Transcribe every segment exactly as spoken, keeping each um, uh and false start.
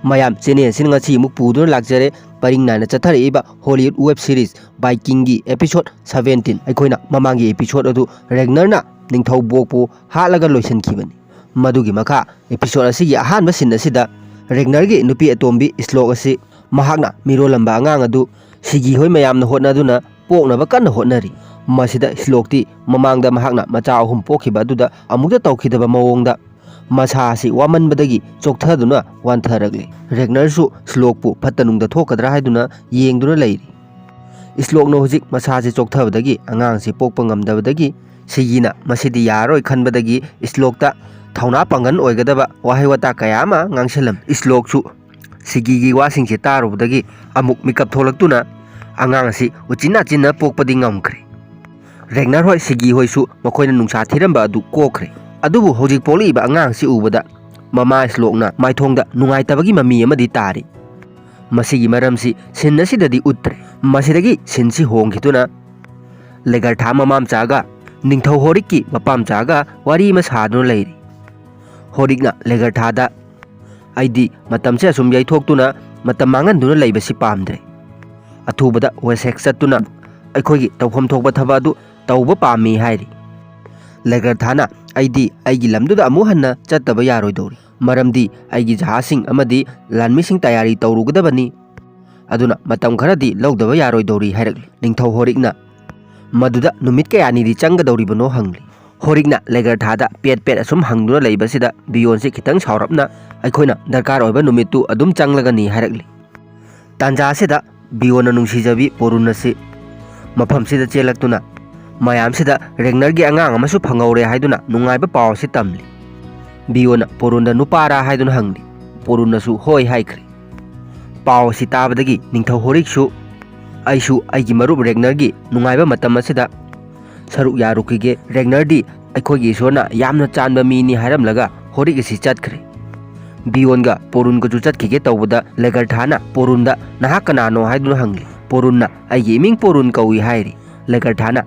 ꯃꯌꯥꯝ, ꯆꯦꯅꯦꯜꯁꯤꯅ ꯉꯁꯤ ꯑꯃꯨꯛ ꯄꯨꯗꯨꯅ ꯂꯥꯛꯆꯔꯦ ꯄꯔꯤꯡ ꯅꯥꯏꯅ ꯆꯠꯊꯔꯛꯏꯕ ꯍꯣꯂꯤꯋꯨꯗ ꯋꯦꯕ ꯁꯤꯔꯤꯁ ꯕꯥꯏꯀꯤꯡꯒꯤ ꯑꯦꯄꯤꯁꯣꯗ ꯁꯚꯦꯟꯇꯤꯟ꯫ ꯑꯩꯈꯣꯏꯅ ꯃꯃꯥꯡꯒꯤ ꯑꯦꯄꯤꯁꯣꯗ ꯑꯗꯨ ꯔꯦꯒꯅꯔꯅ ꯅꯤꯡꯊꯧꯕꯣꯛꯄꯨ ꯍꯥꯠꯂꯒ ꯂꯣꯏꯁꯤꯟꯈꯤꯕꯅꯤ꯫ ꯃꯗꯨꯒꯤ ꯃꯈꯥ ꯑꯦꯄꯤꯁꯣꯗ ꯑꯁꯤꯒꯤ ꯑꯍꯥꯟꯕ ꯁꯤꯟ ꯑꯁꯤꯗ ꯔꯦꯒꯅꯔꯒꯤ ꯅꯨꯄꯤ ꯑꯇꯣꯝꯕꯤ ꯏꯁꯂꯣꯛ ꯑꯁꯤ ꯃꯍꯥꯛꯅ ꯃꯤꯔꯣꯜꯂꯝꯕ ꯑꯉꯥꯡ ꯑꯗꯨ ꯁꯤꯒꯤ ꯍꯣꯏ ꯃꯌꯥꯝꯅ ꯍꯣꯠꯅꯗꯨꯅ ꯄꯣꯛꯅꯕ ꯀꯟꯅ ꯍꯣꯠꯅꯔꯤ꯫ ꯃꯁꯤꯗ ꯏꯁꯂꯣꯛꯇꯤ ꯃꯃꯥꯡꯗ ꯃꯍꯥꯛꯅ ꯃꯆꯥ ꯑꯍꯨꯝ ꯄꯣꯛꯈꯤꯕ ꯑꯗꯨꯗ ꯑꯃꯨꯛꯇ ꯇꯧꯈꯤꯗꯕ ꯃꯑꯣꯡꯗ ꯃꯁꯥ ꯑꯁꯤ ꯋꯥꯃꯟꯕꯗꯒꯤ ꯆꯣꯛꯊꯗꯨꯅ ꯋꯥꯟꯊꯔꯛꯂꯤ꯫ ꯔꯦꯒꯅꯔꯁꯨ ꯏꯁꯂꯣꯛꯄꯨ ꯐꯠꯇ ꯅꯨꯡꯗ ꯊꯣꯛꯀꯗ꯭ꯔꯥ ꯍꯥꯏꯗꯨꯅ ꯌꯦꯡꯗꯨꯅ ꯂꯩꯔꯤ꯫ ꯏꯁꯂꯣꯛꯅ ꯍꯧꯖꯤꯛ ꯃꯁꯥꯁꯤ ꯆꯣꯛꯊꯕꯗꯒꯤ ꯑꯉꯥꯡꯁꯤ ꯄꯣꯛꯄ ꯉꯝꯗꯕꯗꯒꯤ ꯁꯤꯒꯤꯅ ꯃꯁꯤꯗꯤ ꯌꯥꯔꯔꯣꯏ ꯈꯟꯕꯗꯒꯤ ꯏꯁꯂꯣꯛꯇ ꯊꯧꯅꯥ ꯄꯥꯡꯒꯜ ꯑꯣꯏꯒꯗꯕ ꯋꯥꯍꯩ ꯋꯥꯇꯥ ꯀꯌꯥ ꯑꯃ ꯉꯥꯡꯁꯤꯜꯂꯝꯃꯤ꯫ ꯏꯁꯂꯣꯛꯁꯨ ꯁꯤꯒꯤꯒꯤ ꯋꯥꯁꯤꯡꯁꯤ ꯇꯥꯔꯨꯕꯗꯒꯤ ꯑꯃꯨꯛ ꯃꯤꯀꯞ ꯊꯣꯛꯂꯛꯇꯨꯅ ꯑꯉꯥꯡ ꯑꯁꯤ ꯎꯆꯤꯟ ꯅꯥꯆꯤꯟꯅ ꯄꯣꯛꯄꯗꯤ ꯉꯝꯈ꯭ꯔꯦ꯫ ꯔꯦꯒꯅꯔ ꯍꯣꯏ ꯁꯤꯒꯤ ꯍꯣꯏꯁꯨ ꯃꯈꯣꯏꯅ ꯅꯨꯡꯁꯥ ꯊꯤꯔꯝꯕ ꯑꯗꯨ ꯀꯣꯛꯈ꯭ꯔꯦ꯫ ꯑꯗꯨꯕꯨ ꯍꯧꯖꯤꯛ ꯄꯣꯛꯂꯛꯏꯕ ꯑꯉꯥꯡ ꯑꯁꯤ ꯎꯕꯗ ꯃꯃꯥ ꯏꯁꯂꯣꯛꯅ ꯃꯥꯏꯊꯣꯡꯗ ꯅꯨꯡꯉꯥꯏꯇꯕꯒꯤ ꯃꯃꯤ ꯑꯃꯗꯤ ꯇꯥꯔꯤ꯫ ꯃꯁꯤꯒꯤ ꯃꯔꯝꯁꯤ ꯁꯤꯟ ꯑꯁꯤꯗꯗꯤ ꯎꯠꯇ꯭ꯔꯦ꯫ ꯃꯁꯤꯗꯒꯤ ꯁꯤꯟꯁꯤ ꯍꯣꯡꯈꯤꯗꯨꯅ ꯂꯦꯒꯔꯊꯥ ꯃꯃꯥ ꯃꯆꯥꯒ ꯅꯤꯡꯊꯧ ꯍꯣꯔꯤꯛꯀꯤ ꯃꯄꯥ ꯃꯆꯥꯒ ꯋꯥꯔꯤ ꯑꯃ ꯁꯥꯗꯨꯅ ꯂꯩꯔꯤ꯫ ꯍꯣꯔꯤꯛꯅ ꯂꯦꯒꯔꯊꯥꯗ, "ꯑꯩꯗꯤ ꯃꯇꯝꯁꯦ ꯑꯁꯨꯝ ꯌꯩꯊꯣꯛꯇꯨꯅ ꯃꯇꯝ ꯃꯥꯡꯍꯟꯗꯨꯅ ꯂꯩꯕꯁꯤ ꯄꯥꯝꯗ꯭ꯔꯦ꯫ ꯑꯊꯨꯕꯗ ꯋꯦꯁꯦꯛ ꯆꯠꯇꯨꯅ ꯑꯩꯈꯣꯏꯒꯤ ꯇꯧꯐꯝ ꯊꯣꯛꯄ ꯊꯕꯛ ꯑꯗꯨ ꯇꯧꯕ ꯄꯥꯝꯃꯤ" ꯍꯥꯏꯔꯤ꯫ ꯂꯦꯒꯔꯊꯥꯅ, "ꯑꯩꯗꯤ ꯑꯩꯒꯤ ꯂꯝꯗꯨꯗ ꯑꯃꯨꯛ ꯍꯟꯅ ꯆꯠꯇꯕ ꯌꯥꯔꯣꯏꯗꯧꯔꯤ, ꯃꯔꯝꯗꯤ ꯑꯩꯒꯤ ꯖꯍꯥꯖꯁꯤꯡ ꯑꯃꯗꯤ ꯂꯥꯟꯃꯤꯁꯤꯡ ꯇꯌꯥꯔꯤ ꯇꯧꯔꯨꯒꯗꯕꯅꯤ꯫ ꯑꯗꯨꯅ ꯃꯇꯝ ꯈꯔꯗꯤ ꯂꯧꯗꯕ ꯌꯥꯔꯣꯏꯗꯧꯔꯤ" ꯍꯥꯏꯔꯛꯂꯤ꯫ ꯅꯤꯡꯊꯧ ꯍꯣꯔꯤꯛꯅ, "ꯃꯗꯨꯗ ꯅꯨꯃꯤꯠ ꯀꯌꯥꯅꯤꯗꯤ ꯆꯪꯒꯗꯧꯔꯤꯕꯅꯣ?" ꯍꯪꯂꯤ꯫ ꯍꯣꯔꯤꯛꯅ ꯂꯦꯒꯔꯊꯥꯗ ꯄꯦꯠ ꯄꯦꯠ ꯑꯁꯨꯝ ꯍꯪꯗꯨꯅ ꯂꯩꯕꯁꯤꯗ ꯕꯤꯌꯣꯟꯁꯤ ꯈꯤꯇꯪ ꯁꯥꯎꯔꯞꯅ, "ꯑꯩꯈꯣꯏꯅ ꯗꯔꯀꯥꯔ ꯑꯣꯏꯕ ꯅꯨꯃꯤꯠꯇꯨ ꯑꯗꯨꯝ ꯆꯪꯂꯒꯅꯤ" ꯍꯥꯏꯔꯛꯂꯤ꯫ ꯇꯥꯟꯖꯥ ꯑꯁꯤꯗ ꯕꯤꯌꯣꯟꯅ ꯅꯨꯡꯁꯤꯖꯕꯤ ꯄꯣꯔꯨꯟ ꯑꯁꯤ ꯃꯐꯝꯁꯤꯗ ꯆꯦꯜꯂꯛꯇꯨꯅ ꯃꯌꯥꯝꯁꯤꯗ ꯔꯦꯒꯅꯔꯒꯤ ꯑꯉꯥꯡ ꯑꯃꯁꯨ ꯐꯪꯍꯧꯔꯦ ꯍꯥꯏꯗꯨꯅ ꯅꯨꯡꯉꯥꯏꯕ ꯄꯥꯎ ꯑꯁꯤ ꯇꯝꯂꯤ꯫ ꯕꯤꯌꯣꯟꯅ ꯄꯣꯔꯨꯟꯗ ꯅꯨꯄꯥꯔꯥ ꯍꯥꯏꯗꯨꯅ ꯍꯪꯂꯤ꯫ ꯄꯣꯔꯨꯟꯅꯁꯨ ꯍꯣꯏ ꯍꯥꯏꯈ꯭ꯔꯦ꯫ ꯄꯥꯎ ꯑꯁꯤ ꯇꯥꯕꯗꯒꯤ ꯅꯤꯡꯊꯧ ꯍꯣꯔꯤꯛꯁꯨ, "ꯑꯩꯁꯨ ꯑꯩꯒꯤ ꯃꯔꯨꯞ ꯔꯦꯒꯅꯔꯒꯤ ꯅꯨꯡꯉꯥꯏꯕ ꯃꯇꯝ ꯑꯁꯤꯗ ꯁꯔꯨꯛ ꯌꯥꯔꯨꯈꯤꯒꯦ꯫ ꯔꯦꯒꯅꯔꯗꯤ ꯑꯩꯈꯣꯏꯒꯤ ꯏꯁꯣꯔꯅ ꯌꯥꯝꯅ ꯆꯥꯟꯕ ꯃꯤꯅꯤ" ꯍꯥꯏꯔꯝꯂꯒ ꯍꯣꯔꯤꯛ ꯑꯁꯤ ꯆꯠꯈ꯭ꯔꯦ꯫ ꯕꯤꯌꯣꯟꯒ ꯄꯣꯔꯨꯟꯒꯁꯨ ꯆꯠꯈꯤꯒꯦ ꯇꯧꯕꯗ ꯂꯦꯒꯔꯊꯥꯅ ꯄꯣꯔꯨꯟꯗ, "ꯅꯍꯥꯛ ꯀꯅꯥꯅꯣ?" ꯍꯥꯏꯗꯨꯅ ꯍꯪꯂꯤ꯫ ꯄꯣꯔꯨꯟꯅ, "ꯑꯩꯒꯤ ꯏꯃꯤꯡ ꯄꯣꯔꯨꯟ ꯀꯧꯏ" ꯍꯥꯏꯔꯤ꯫ ꯂꯦꯒꯔꯊꯥꯅ,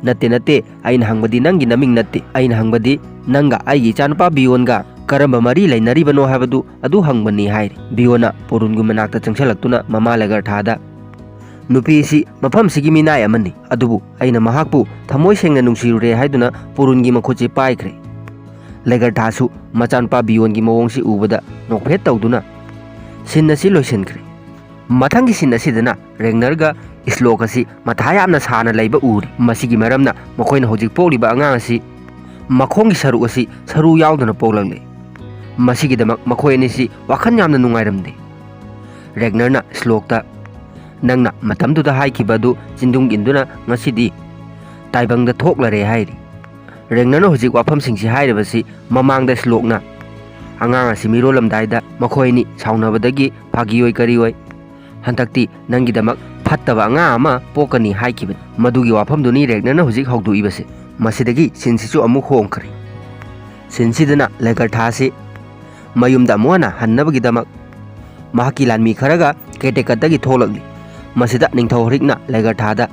"ꯅꯠꯇꯦ, ꯅꯠꯇꯦ, ꯑꯩꯅ ꯍꯪꯕꯗꯤ ꯅꯪꯒꯤ ꯅꯃꯤꯡ ꯅꯠꯇꯦ꯫ ꯑꯩꯅ ꯍꯪꯕꯗꯤ ꯅꯪꯒ ꯑꯩꯒꯤ ꯏꯆꯥꯅꯨꯄꯥ ꯕꯤꯌꯣꯟꯒ ꯀꯔꯝꯕ ꯃꯔꯤ ꯂꯩꯅꯔꯤꯕꯅꯣ ꯍꯥꯏꯕꯗꯨ ꯑꯗꯨ ꯍꯪꯕꯅꯤ ꯍꯥꯏꯔꯤ꯫ ꯕꯤꯌꯣꯟꯅ ꯄꯣꯔꯨꯟꯒꯤ ꯃꯅꯥꯛꯇ ꯆꯪꯁꯤꯜꯂꯛꯇꯨꯅ ꯃꯃꯥ ꯂꯦꯒꯔꯊꯥꯗ, "ꯅꯨꯄꯤ ꯑꯁꯤ ꯃꯐꯝꯁꯤꯒꯤ ꯃꯤꯅꯥꯏ ꯑꯃꯅꯤ, ꯑꯗꯨꯕꯨ ꯑꯩꯅ ꯃꯍꯥꯛꯄꯨ ꯊꯃꯣꯏ ꯁꯦꯡꯅ ꯅꯨꯡꯁꯤꯔꯨꯔꯦ" ꯍꯥꯏꯗꯨꯅ ꯄꯣꯔꯨꯟꯒꯤ ꯃꯈꯨꯠꯁꯤ ꯄꯥꯏꯈ꯭ꯔꯦ꯫ ꯂꯦꯒꯔꯊꯥꯁꯨ ꯃꯆꯥꯅꯨꯄꯥ ꯕꯤꯌꯣꯟꯒꯤ ꯃꯑꯣꯡꯁꯤ ꯎꯕꯗ ꯅꯣꯛꯐꯦꯠ ꯇꯧꯗꯨꯅ ꯁꯤꯟ ꯑꯁꯤ ꯂꯣꯏꯁꯤꯟꯈ꯭ꯔꯦ꯫ ꯃꯊꯪꯒꯤ ꯁꯤꯟ ꯑꯁꯤꯗꯅ ꯔꯦꯒꯅꯔꯒ ꯁ꯭ꯂꯣꯛ ꯑꯁꯤ ꯃꯊꯥ ꯌꯥꯝꯅ ꯁꯥꯅ ꯂꯩꯕ ꯎꯔꯤ꯫ ꯃꯁꯤꯒꯤ ꯃꯔꯝꯅ ꯃꯈꯣꯏꯅ ꯍꯧꯖꯤꯛ ꯄꯣꯛꯂꯤꯕ ꯑꯉꯥꯡ ꯑꯁꯤ ꯃꯈꯣꯡꯒꯤ ꯁꯔꯨꯛ ꯑꯁꯤ ꯁꯔꯨ ꯌꯥꯎꯗꯅ ꯄꯣꯛꯂꯛꯂꯦ꯫ ꯃꯁꯤꯒꯤꯗꯃꯛ ꯃꯈꯣꯏ ꯑꯅꯤꯁꯤ ꯋꯥꯈꯜ ꯌꯥꯝꯅ ꯅꯨꯡꯉꯥꯏꯔꯝꯗꯦ꯫ ꯔꯦꯒꯅꯔꯅ ꯁ꯭ꯂꯣꯛꯇ, "ꯅꯪꯅ ꯃꯇꯝꯗꯨꯗ ꯍꯥꯏꯈꯤꯕ ꯑꯗꯨ ꯆꯤꯟꯗꯨꯡ ꯏꯟꯗꯨꯅ ꯉꯁꯤꯗꯤ ꯇꯥꯏꯕꯪꯗ ꯊꯣꯛꯂꯔꯦ" ꯍꯥꯏꯔꯤ꯫ ꯔꯦꯒꯅꯔꯅ ꯍꯧꯖꯤꯛ ꯋꯥꯐꯝꯁꯤꯡꯁꯤ ꯍꯥꯏꯔꯤꯕꯁꯤ ꯃꯃꯥꯡꯗ ꯁ꯭ꯂꯣꯛꯅ ꯑꯉꯥꯡ ꯑꯁꯤ ꯃꯤꯔꯣꯜꯂꯝꯗꯥꯏꯗ ꯃꯈꯣꯏ ꯑꯅꯤ ꯁꯥꯎꯅꯕꯗꯒꯤ ꯐꯥꯒꯤ ꯑꯣꯏ ꯀꯔꯤ ꯑꯣꯏ ꯍꯟꯗꯛꯇꯤ ꯅꯪꯒꯤꯗꯃꯛ ꯐꯠꯇꯕ ꯑꯉꯥꯡ ꯑꯃ ꯄꯣꯛꯀꯅꯤ ꯍꯥꯏꯈꯤꯕꯅꯤ꯫ ꯃꯗꯨꯒꯤ ꯋꯥꯐꯝꯗꯨꯅꯤ ꯔꯦꯒꯅꯔꯅ ꯍꯧꯖꯤꯛ ꯍꯧꯗꯣꯛꯏꯕꯁꯦ꯫ ꯃꯁꯤꯗꯒꯤ ꯁꯤꯟꯁꯤꯁꯨ ꯑꯃꯨꯛ ꯍꯣꯡꯈ꯭ꯔꯦ꯫ ꯁꯤꯟꯁꯤꯗꯅ ꯂꯦꯒꯔꯊꯥꯁꯤ ꯃꯌꯨꯝꯗ ꯑꯃꯨꯛ ꯍꯟꯅ ꯍꯟꯅꯕꯒꯤꯗꯃꯛ ꯃꯍꯥꯛꯀꯤ ꯂꯥꯟꯃꯤ ꯈꯔꯒ ꯀꯦꯇꯦꯀꯠꯇꯒꯤ ꯊꯣꯛꯂꯛꯂꯤ꯫ ꯃꯁꯤꯗ ꯅꯤꯡꯊꯧ ꯍꯣꯔꯤꯛꯅ ꯂꯦꯒꯔꯊꯥꯗ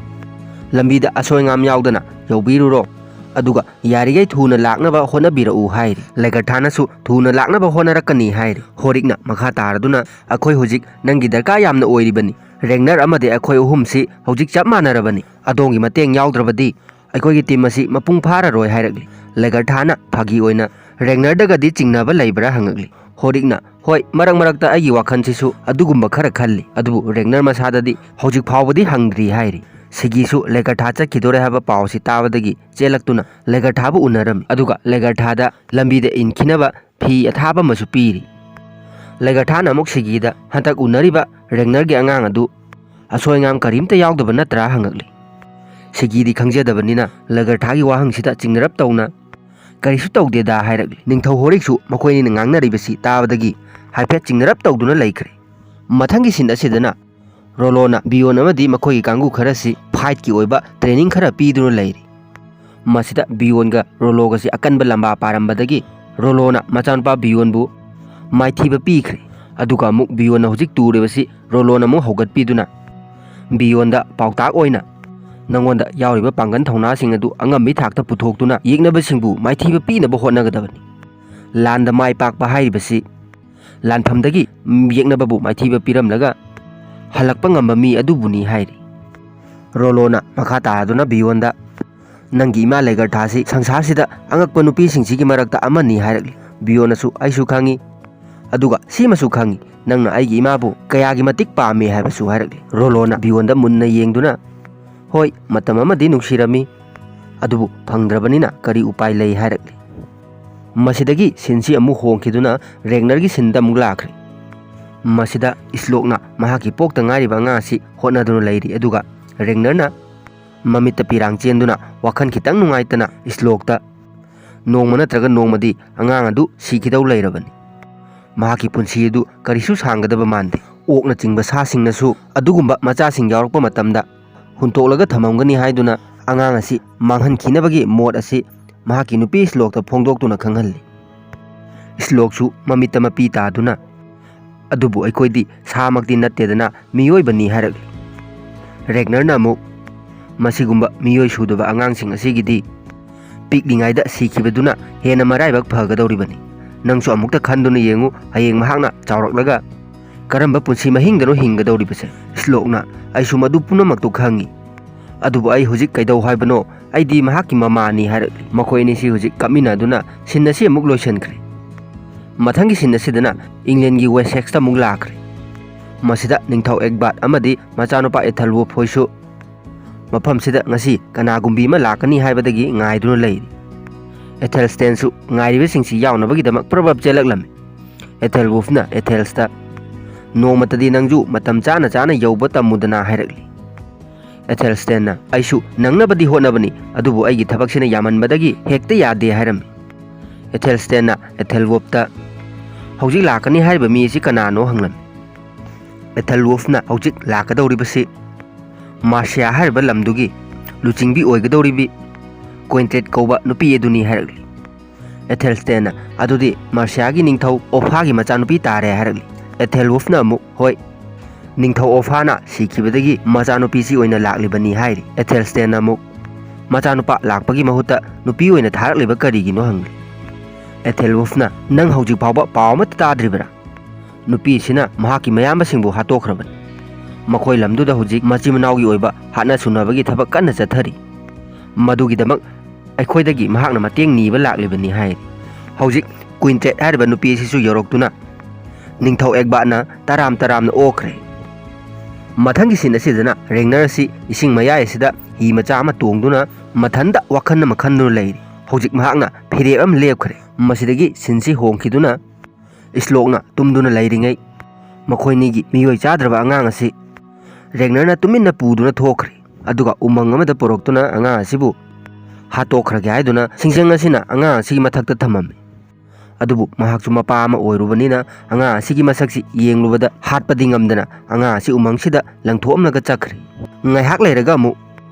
ꯂꯝꯕꯤꯗ ꯑꯁꯣꯏ ꯑꯉꯥꯝ ꯌꯥꯎꯗꯅ ꯌꯧꯕꯤꯔꯨꯔꯣ, ꯑꯗꯨꯒ ꯌꯥꯔꯤꯈꯩ ꯊꯨꯅ ꯂꯥꯛꯅꯕ ꯍꯣꯠꯅꯕꯤꯔꯛꯎ ꯍꯥꯏꯔꯤ꯫ ꯂꯦꯒꯔꯊꯥꯅꯁꯨ ꯊꯨꯅ ꯂꯥꯛꯅꯕ ꯍꯣꯠꯅꯔꯛꯀꯅꯤ ꯍꯥꯏꯔꯤ꯫ ꯍꯣꯔꯤꯛꯅ ꯃꯈꯥ ꯇꯥꯔꯗꯨꯅ, "ꯑꯩꯈꯣꯏ ꯍꯧꯖꯤꯛ ꯅꯪꯒꯤ ꯗꯔꯀꯥꯔ ꯌꯥꯝꯅ ꯑꯣꯏꯔꯤꯕꯅꯤ꯫ ꯔꯦꯒꯅꯔ ꯑꯃꯗꯤ ꯑꯩꯈꯣꯏ ꯑꯍꯨꯝꯁꯤ ꯍꯧꯖꯤꯛ ꯆꯞ ꯃꯥꯟꯅꯔꯕꯅꯤ꯫ ꯑꯗꯣꯝꯒꯤ ꯃꯇꯦꯡ ꯌꯥꯎꯗ꯭ꯔꯕꯗꯤ ꯑꯩꯈꯣꯏꯒꯤ ꯇꯤꯝ ꯑꯁꯤ ꯃꯄꯨꯡ ꯐꯥꯔꯔꯣꯏ" ꯍꯥꯏꯔꯛꯂꯤ꯫ ꯂꯦꯒꯔꯊꯥꯅ ꯐꯥꯒꯤ ꯑꯣꯏꯅ, "ꯔꯦꯒꯅꯔꯗꯒꯗꯤ ꯆꯤꯡꯅꯕ ꯂꯩꯕ꯭ꯔꯥ?" ꯍꯪꯉꯛꯂꯤ꯫ ꯍꯣꯔꯤꯛꯅ, "ꯍꯣꯏ, ꯃꯔꯛ ꯃꯔꯛꯇ ꯑꯩꯒꯤ ꯋꯥꯈꯜꯁꯤꯁꯨ ꯑꯗꯨꯒꯨꯝꯕ ꯈꯔ ꯈꯜꯂꯤ, ꯑꯗꯨꯕꯨ ꯔꯦꯒꯅꯔ ꯃꯁꯥꯗꯗꯤ ꯍꯧꯖꯤꯛ ꯐꯥꯎꯕꯗꯤ ꯍꯪꯗ꯭ꯔꯤ" ꯍꯥꯏꯔꯤ꯫ ꯁꯤꯒꯤꯁꯨ ꯂꯦꯒꯔꯊꯥ ꯆꯠꯈꯤꯗꯣꯔꯦ ꯍꯥꯏꯕ ꯄꯥꯎꯁꯤ ꯇꯥꯕꯗꯒꯤ ꯆꯦꯜꯂꯛꯇꯨꯅ ꯂꯦꯒꯔꯊꯥꯕꯨ ꯎꯅꯔꯝꯃꯤ, ꯑꯗꯨꯒ ꯂꯦꯒꯔꯊꯥꯗ ꯂꯝꯕꯤꯗ ꯏꯟꯈꯤꯅꯕ ꯐꯤ ꯑꯊꯥꯕ ꯑꯃꯁꯨ ꯄꯤꯔꯤ꯫ ꯂꯦꯒꯔꯊꯥꯅ ꯑꯃꯨꯛ ꯁꯤꯒꯤꯗ, "ꯍꯟꯗꯛ ꯎꯅꯔꯤꯕ ꯔꯦꯒꯅꯔꯒꯤ ꯑꯉꯥꯡ ꯑꯗꯨ ꯑꯁꯣꯏ ꯑꯉꯥꯝ ꯀꯔꯤꯝꯇ ꯌꯥꯎꯗꯕ ꯅꯠꯇ꯭ꯔꯥ?" ꯍꯪꯉꯛꯂꯤ꯫ ꯁꯤꯒꯤꯗꯤ ꯈꯪꯖꯗꯕꯅꯤꯅ ꯂꯦꯒꯔꯊꯥꯒꯤ ꯋꯥꯍꯪꯁꯤꯗ ꯆꯤꯡꯅꯔꯞ ꯇꯧꯅ, "ꯀꯔꯤꯁꯨ ꯇꯧꯗꯦꯗ" ꯍꯥꯏꯔꯛꯂꯤ꯫ ꯅꯤꯡꯊꯧ ꯍꯣꯔꯤꯛꯁꯨ ꯃꯈꯣꯏ ꯑꯅꯤꯅ ꯉꯥꯡꯅꯔꯤꯕꯁꯤ ꯇꯥꯕꯗꯒꯤ ꯍꯥꯏꯐꯦꯠ ꯆꯤꯡꯅꯔꯞ ꯇꯧꯗꯨꯅ ꯂꯩꯈ꯭ꯔꯦ꯫ ꯃꯊꯪꯒꯤ ꯁꯤꯟ ꯑꯁꯤꯗꯅ ꯔꯣꯂꯣꯅ ꯕꯤꯌꯣꯟ ꯑꯃꯗꯤ ꯃꯈꯣꯏꯒꯤ ꯀꯥꯡꯕꯨ ꯈꯔꯁꯤ ꯐꯥꯏꯠꯀꯤ ꯑꯣꯏꯕ ꯇ꯭ꯔꯦꯅꯤꯡ ꯈꯔ ꯄꯤꯗꯨꯅ ꯂꯩꯔꯤ꯫ ꯃꯁꯤꯗ ꯕꯤꯌꯣꯟꯒ ꯔꯣꯂꯣꯒꯁꯤ ꯑꯀꯟꯕ ꯂꯝꯕꯥ ꯄꯥꯔꯝꯕꯗꯒꯤ ꯔꯣꯂꯣꯅ ꯃꯆꯥꯅꯨꯄꯥ ꯕꯤꯌꯣꯟꯕꯨ ꯃꯥꯏꯊꯤꯕ ꯄꯤꯈ꯭ꯔꯦ꯫ ꯑꯗꯨꯒ ꯑꯃꯨꯛ ꯕꯤꯌꯣꯟꯅ ꯍꯧꯖꯤꯛ ꯇꯨꯔꯤꯕꯁꯤ ꯔꯣꯂꯣꯅ ꯑꯃꯨꯛ ꯍꯧꯒꯠꯄꯤꯗꯨꯅ ꯕꯤꯌꯣꯟꯗ ꯄꯥꯎꯇꯥꯛ ꯑꯣꯏꯅ ꯅꯉꯣꯟꯗ ꯌꯥꯎꯔꯤꯕ ꯄꯥꯡꯒꯜ ꯊꯧꯅꯥꯁꯤꯡ ꯑꯗꯨ ꯑꯉꯝꯕꯤ ꯊꯥꯛꯇ ꯄꯨꯊꯣꯛꯇꯨꯅ ꯌꯦꯛꯅꯕꯁꯤꯡꯕꯨ ꯃꯥꯏꯊꯤꯕ ꯄꯤꯅꯕ ꯍꯣꯠꯅꯒꯗꯕꯅꯤ꯫ ꯂꯥꯟꯗ ꯃꯥꯏ ꯄꯥꯛꯄ ꯍꯥꯏꯔꯤꯕꯁꯤ ꯂꯥꯟꯐꯝꯗꯒꯤ ꯌꯦꯛꯅꯕꯕꯨ ꯃꯥꯏꯊꯤꯕ ꯄꯤꯔꯝꯂꯒ ꯍꯜꯂꯛꯄ ꯉꯝꯕ ꯃꯤ ꯑꯗꯨꯕꯨꯅꯤ ꯍꯥꯏꯔꯤ꯫ ꯔꯣꯂꯣꯅ ꯃꯈꯥ ꯇꯥꯗꯨꯅ ꯕꯤꯌꯣꯟꯗ, "ꯅꯪꯒꯤ ꯏꯃꯥ ꯂꯦꯒꯔꯊꯥꯁꯤ ꯁꯪꯁꯥꯔꯁꯤꯗ ꯑꯉꯛꯄ ꯅꯨꯄꯤꯁꯤꯡꯁꯤꯒꯤ ꯃꯔꯛꯇ ꯑꯃꯅꯤ" ꯍꯥꯏꯔꯛꯂꯤ꯫ ꯕꯤꯌꯣꯟꯅꯁꯨ, "ꯑꯩꯁꯨ ꯈꯪꯏ, ꯑꯗꯨꯒ ꯁꯤꯃꯁꯨ ꯈꯪꯏ, ꯅꯪꯅ ꯑꯩꯒꯤ ꯏꯃꯥꯕꯨ ꯀꯌꯥꯒꯤ ꯃꯇꯤꯛ ꯄꯥꯝꯃꯤ" ꯍꯥꯏꯕꯁꯨ ꯍꯥꯏꯔꯛꯂꯤ꯫ ꯔꯣꯂꯣꯅ ꯕꯤꯌꯣꯟꯗ ꯃꯨꯟꯅ ꯌꯦꯡꯗꯨꯅ, "ꯍꯣꯏ, ꯃꯇꯝ ꯑꯃꯗꯤ ꯅꯨꯡꯁꯤꯔꯝꯃꯤ, ꯑꯗꯨꯕꯨ ꯐꯪꯗ꯭ꯔꯕꯅꯤꯅ ꯀꯔꯤ ꯎꯄꯥꯏ ꯂꯩ?" ꯍꯥꯏꯔꯛꯂꯤ꯫ ꯃꯁꯤꯗꯒꯤ ꯁꯤꯟꯁꯤ ꯑꯃꯨꯛ ꯍꯣꯡꯈꯤꯗꯨꯅ ꯔꯦꯒꯅꯔꯒꯤ ꯁꯤꯟꯗ ꯑꯃꯨꯛ ꯂꯥꯛꯈ꯭ꯔꯦ꯫ ꯃꯁꯤꯗ ꯏꯁꯂꯣꯛꯅ ꯃꯍꯥꯛꯀꯤ ꯄꯣꯛꯇ ꯉꯥꯏꯔꯤꯕ ꯑꯉꯥꯡ ꯑꯁꯤ ꯍꯣꯠꯅꯗꯨꯅ ꯂꯩꯔꯤ, ꯑꯗꯨꯒ ꯔꯦꯒꯅꯔꯅ ꯃꯃꯤꯠꯇ ꯄꯤꯔꯥꯡ ꯆꯦꯟꯗꯨꯅ ꯋꯥꯈꯜ ꯈꯤꯇꯪ ꯅꯨꯡꯉꯥꯏꯇꯅ ꯏꯁꯂꯣꯛꯇ, "ꯅꯣꯡꯃ ꯅꯠꯇ꯭ꯔꯒ ꯅꯣꯡꯃꯗꯤ ꯑꯉꯥꯡ ꯑꯗꯨ ꯁꯤꯈꯤꯗꯧ ꯂꯩꯔꯕꯅꯤ꯫ ꯃꯍꯥꯛꯀꯤ ꯄꯨꯟꯁꯤ ꯑꯗꯨ ꯀꯔꯤꯁꯨ ꯁꯥꯡꯒꯗꯕ ꯃꯥꯟꯗꯦ꯫ ꯑꯣꯛꯅꯆꯤꯡꯕ ꯁꯥꯁꯤꯡꯅꯁꯨ ꯑꯗꯨꯒꯨꯝꯕ ꯃꯆꯥꯁꯤꯡ ꯌꯥꯎꯔꯛꯄ ꯃꯇꯝꯗ ꯍꯨꯟꯇꯣꯛꯂꯒ ꯊꯝꯃꯝꯒꯅꯤ" ꯍꯥꯏꯗꯨꯅ ꯑꯉꯥꯡ ꯑꯁꯤ ꯃꯥꯡꯍꯟꯈꯤꯅꯕꯒꯤ ꯃꯣꯠ ꯑꯁꯤ ꯃꯍꯥꯛꯀꯤ ꯅꯨꯄꯤ ꯏꯁꯂꯣꯛꯇ ꯐꯣꯡꯗꯣꯛꯇꯨꯅ ꯈꯪꯍꯜꯂꯤ꯫ ꯏꯁꯂꯣꯛꯁꯨ ꯃꯃꯤꯠꯇ ꯃꯄꯤ ꯇꯥꯗꯨꯅ, "ꯑꯗꯨꯕꯨ ꯑꯩꯈꯣꯏꯗꯤ ꯁꯥꯃꯛꯇꯤ ꯅꯠꯇꯦꯗꯅ, ꯃꯤꯑꯣꯏꯕꯅꯤ" ꯍꯥꯏꯔꯛꯂꯤ꯫ ꯔꯦꯒꯅꯔꯅ ꯑꯃꯨꯛ, "ꯃꯁꯤꯒꯨꯝꯕ ꯃꯤꯑꯣꯏ ꯁꯨꯗꯕ ꯑꯉꯥꯡꯁꯤꯡ ꯑꯁꯤꯒꯤꯗꯤ ꯄꯤꯛꯂꯤꯉꯩꯗ ꯁꯤꯈꯤꯕꯗꯨꯅ ꯍꯦꯟꯅ ꯃꯔꯥꯏꯕꯛ ꯐꯒꯗꯧꯔꯤꯕꯅꯤ꯫ ꯅꯪꯁꯨ ꯑꯃꯨꯛꯇ ꯈꯟꯗꯨꯅ ꯌꯦꯡꯉꯨ, ꯍꯌꯦꯡ ꯃꯍꯥꯛꯅ ꯆꯥꯎꯔꯛꯂꯒ ꯀꯔꯝꯕ ꯄꯨꯟꯁꯤ ꯃꯍꯤꯡꯗꯅꯣ ꯍꯤꯡꯒꯗꯧꯔꯤꯕꯁꯦ?" ꯏꯁꯂꯣꯛꯅ, "ꯑꯩꯁꯨ ꯃꯗꯨ ꯄꯨꯝꯅꯃꯛꯇꯨ ꯈꯪꯏ, ꯑꯗꯨꯕꯨ ꯑꯩ ꯍꯧꯖꯤꯛ ꯀꯩꯗꯧ ꯍꯥꯏꯕꯅꯣ? ꯑꯩꯗꯤ ꯃꯍꯥꯛꯀꯤ ꯃꯃꯥꯅꯤ" ꯍꯥꯏꯔꯛꯂꯤ꯫ ꯃꯈꯣꯏ ꯑꯅꯤꯁꯤ ꯍꯧꯖꯤꯛ ꯀꯞꯃꯤꯟꯅꯗꯨꯅ ꯁꯤꯟ ꯑꯁꯤ ꯑꯃꯨꯛ ꯂꯣꯏꯁꯤꯟꯈ꯭ꯔꯦ꯫ ꯃꯊꯪꯒꯤ ꯁꯤꯟ ꯑꯁꯤꯗꯅ ꯏꯪꯂꯦꯟꯒꯤ ꯋꯦꯁꯦꯛꯁꯇ ꯑꯃꯨꯛ ꯂꯥꯛꯈ꯭ꯔꯦ꯫ ꯃꯁꯤꯗ ꯅꯤꯡꯊꯧ ꯑꯦꯒꯕꯥꯔꯠ ꯑꯃꯗꯤ ꯃꯆꯥꯅꯨꯄꯥ ꯑꯦꯊꯜꯋꯨꯐ ꯍꯣꯏꯁꯨ ꯃꯐꯝꯁꯤꯗ ꯉꯁꯤ ꯀꯅꯥꯒꯨꯝꯕꯤ ꯑꯃ ꯂꯥꯛꯀꯅꯤ ꯍꯥꯏꯕꯗꯒꯤ ꯉꯥꯏꯗꯨꯅ ꯂꯩꯔꯤ꯫ ꯑꯦꯊꯦꯜꯁꯇꯦꯟꯁꯨ ꯉꯥꯏꯔꯤꯕꯁꯤꯡꯁꯤ ꯌꯥꯎꯅꯕꯒꯤꯗꯃꯛ ꯄ꯭ꯔꯕꯞ ꯆꯦꯜꯂꯛꯂꯝꯃꯤ꯫ ꯑꯦꯊꯦꯜꯋꯨꯐꯅ ꯑꯦꯊꯦꯜꯁꯇ, "ꯅꯣꯡꯃꯇꯗꯤ ꯅꯪꯁꯨ ꯃꯇꯝ ꯆꯥꯅ ꯆꯥꯅ ꯌꯧꯕ ꯇꯝꯃꯨꯗꯅ" ꯍꯥꯏꯔꯛꯂꯤ꯫ ꯑꯦꯊꯦꯜꯁꯇꯦꯟꯅ, "ꯑꯩꯁꯨ ꯅꯪꯅꯕꯗꯤ ꯍꯣꯠꯅꯕꯅꯤ, ꯑꯗꯨꯕꯨ ꯑꯩꯒꯤ ꯊꯕꯛꯁꯤꯅ ꯌꯥꯝꯃꯟꯕꯗꯒꯤ ꯍꯦꯛꯇ ꯌꯥꯗꯦ" ꯍꯥꯏꯔꯝꯃꯤ꯫ ꯑꯦꯊꯦꯜꯁꯇꯦꯟꯅ ꯑꯦꯊꯦꯜꯋꯨꯐꯇ, "ꯍꯧꯖꯤꯛ ꯂꯥꯛꯀꯅꯤ ꯍꯥꯏꯔꯤꯕ ꯃꯤ ꯑꯁꯤ ꯀꯅꯥꯅꯣ?" ꯍꯪꯂꯝꯃꯤ꯫ ꯑꯦꯊꯦꯜꯋꯨꯐꯅ ꯍꯧꯖꯤꯛ ꯂꯥꯛꯀꯗꯧꯔꯤꯕꯁꯤ ꯃꯥꯔꯁꯤꯌꯥ ꯍꯥꯏꯔꯤꯕ ꯂꯝꯗꯨꯒꯤ ꯂꯨꯆꯤꯡꯕꯤ ꯑꯣꯏꯒꯗꯧꯔꯤꯕꯤ ꯀ꯭ꯋꯤꯟꯇꯦꯠ ꯀꯧꯕ ꯅꯨꯄꯤ ꯑꯗꯨꯅꯤ ꯍꯥꯏꯔꯛꯂꯤ꯫ ꯑꯦꯊꯦꯜꯁꯇꯦꯟꯅ, "ꯑꯗꯨꯗꯤ ꯃꯥꯔꯁꯤꯌꯥꯒꯤ ꯅꯤꯡꯊꯧ ꯑꯣꯐꯥꯒꯤ ꯃꯆꯥꯅꯨꯄꯤ ꯇꯥꯔꯦ" ꯍꯥꯏꯔꯛꯂꯤ꯫ ꯑꯦꯊꯦꯜꯋꯨꯐꯅ ꯑꯃꯨꯛ, "ꯍꯣꯏ, ꯅꯤꯡꯊꯧ ꯑꯣꯐꯥꯅ ꯁꯤꯈꯤꯕꯗꯒꯤ ꯃꯆꯥꯅꯨꯄꯤꯁꯤ ꯑꯣꯏꯅ ꯂꯥꯛꯂꯤꯕꯅꯤ" ꯍꯥꯏꯔꯤ꯫ ꯑꯦꯊꯦꯜꯁꯇꯦꯟꯅ ꯑꯃꯨꯛ, "ꯃꯆꯥꯅꯨꯄꯥ ꯂꯥꯛꯄꯒꯤ ꯃꯍꯨꯠꯇ ꯅꯨꯄꯤ ꯑꯣꯏꯅ ꯊꯥꯔꯛꯂꯤꯕ ꯀꯔꯤꯒꯤꯅꯣ?" ꯍꯪꯂꯤ꯫ ꯑꯦꯊꯦꯜꯋꯨꯐꯅ, "ꯅꯪ ꯍꯧꯖꯤꯛ ꯐꯥꯎꯕ ꯄꯥꯎ ꯑꯃꯠꯇ ꯇꯥꯗ꯭ꯔꯤꯕꯔꯥ? ꯅꯨꯄꯤ ꯑꯁꯤꯅ ꯃꯍꯥꯛꯀꯤ ꯃꯌꯥꯝꯕꯁꯤꯡꯕꯨ ꯍꯥꯠꯇꯣꯛꯈ꯭ꯔꯕꯅꯤ꯫ ꯃꯈꯣꯏ ꯂꯝꯗꯨꯗ ꯍꯧꯖꯤꯛ ꯃꯆꯤꯟ ꯃꯅꯥꯎꯒꯤ ꯑꯣꯏꯕ ꯍꯥꯠꯅ ꯁꯨꯅꯕꯒꯤ ꯊꯕꯛ ꯀꯟꯅ ꯆꯠꯊꯔꯤ꯫ ꯃꯗꯨꯒꯤꯗꯃꯛ ꯑꯩꯈꯣꯏꯗꯒꯤ ꯃꯍꯥꯛꯅ ꯃꯇꯦꯡ ꯅꯤꯕ ꯂꯥꯛꯂꯤꯕꯅꯤ" ꯍꯥꯏꯔꯤ꯫ ꯍꯧꯖꯤꯛ ꯀ꯭ꯋꯤꯟꯇ꯭ꯔꯦꯠ ꯍꯥꯏꯔꯤꯕ ꯅꯨꯄꯤ ꯑꯁꯤꯁꯨ ꯌꯧꯔꯛꯇꯨꯅ ꯅꯤꯡꯊꯧ ꯑꯦꯒꯕꯥꯠꯅ ꯇꯔꯥꯝ ꯇꯔꯥꯝꯅ ꯑꯣꯛꯈ꯭ꯔꯦ꯫ ꯃꯊꯪꯒꯤ ꯁꯤꯟ ꯑꯁꯤꯗꯅ ꯔꯦꯒꯅꯔ ꯑꯁꯤ ꯏꯁꯤꯡ ꯃꯌꯥꯏ ꯑꯁꯤꯗ ꯍꯤ ꯃꯆꯥ ꯑꯃ ꯇꯣꯡꯗꯨꯅ ꯃꯊꯟꯇ ꯋꯥꯈꯜ ꯑꯃ ꯈꯟꯗꯨꯅ ꯂꯩꯔꯤ꯫ ꯍꯧꯖꯤꯛ ꯃꯍꯥꯛꯅ ꯐꯤꯔꯦꯞ ꯑꯃ ꯂꯦꯞꯈ꯭ꯔꯦ꯫ ꯃꯁꯤꯗꯒꯤ ꯁꯤꯟꯁꯤ ꯍꯣꯡꯈꯤꯗꯨꯅ ꯏꯁꯂꯣꯛꯅ ꯇꯨꯝꯗꯨꯅ ꯂꯩꯔꯤꯉꯩ ꯃꯈꯣꯏꯅꯤꯒꯤ ꯃꯤꯑꯣꯏ ꯆꯥꯗ꯭ꯔꯕ ꯑꯉꯥꯡ ꯑꯁꯤ ꯔꯦꯒꯅꯔꯅ ꯇꯨꯃꯤꯟꯅ ꯄꯨꯗꯨꯅ ꯊꯣꯛꯈ꯭ꯔꯦ꯫ ꯑꯗꯨꯒ ꯎꯃꯪ ꯑꯃꯗ ꯄꯨꯔꯛꯇꯨꯅ ꯑꯉꯥꯡ ꯑꯁꯤꯕꯨ ꯍꯥꯠꯇꯣꯛꯈ꯭ꯔꯒꯦ ꯍꯥꯏꯗꯨꯅ ꯁꯤꯡꯖꯪ ꯑꯁꯤꯅ ꯑꯉꯥꯡ ꯑꯁꯤꯒꯤ ꯃꯊꯛꯇ ꯊꯝꯃꯝꯃꯤ꯫ ꯑꯗꯨꯕꯨ ꯃꯍꯥꯛꯁꯨ ꯃꯄꯥ ꯑꯃ ꯑꯣꯏꯔꯨꯕꯅꯤꯅ ꯑꯉꯥꯡ ꯑꯁꯤꯒꯤ ꯃꯁꯛꯁꯤ ꯌꯦꯡꯂꯨꯕꯗ ꯍꯥꯠꯄꯗꯤ ꯉꯝꯗꯅ ꯑꯉꯥꯡ ꯑꯁꯤ ꯎꯃꯪꯁꯤꯗ ꯂꯪꯊꯣꯛꯑꯝꯂꯒ ꯆꯠꯈ꯭ꯔꯦ꯫ ꯉꯥꯏꯍꯥꯛ ꯂꯩꯔꯒ ꯑꯃꯨꯛ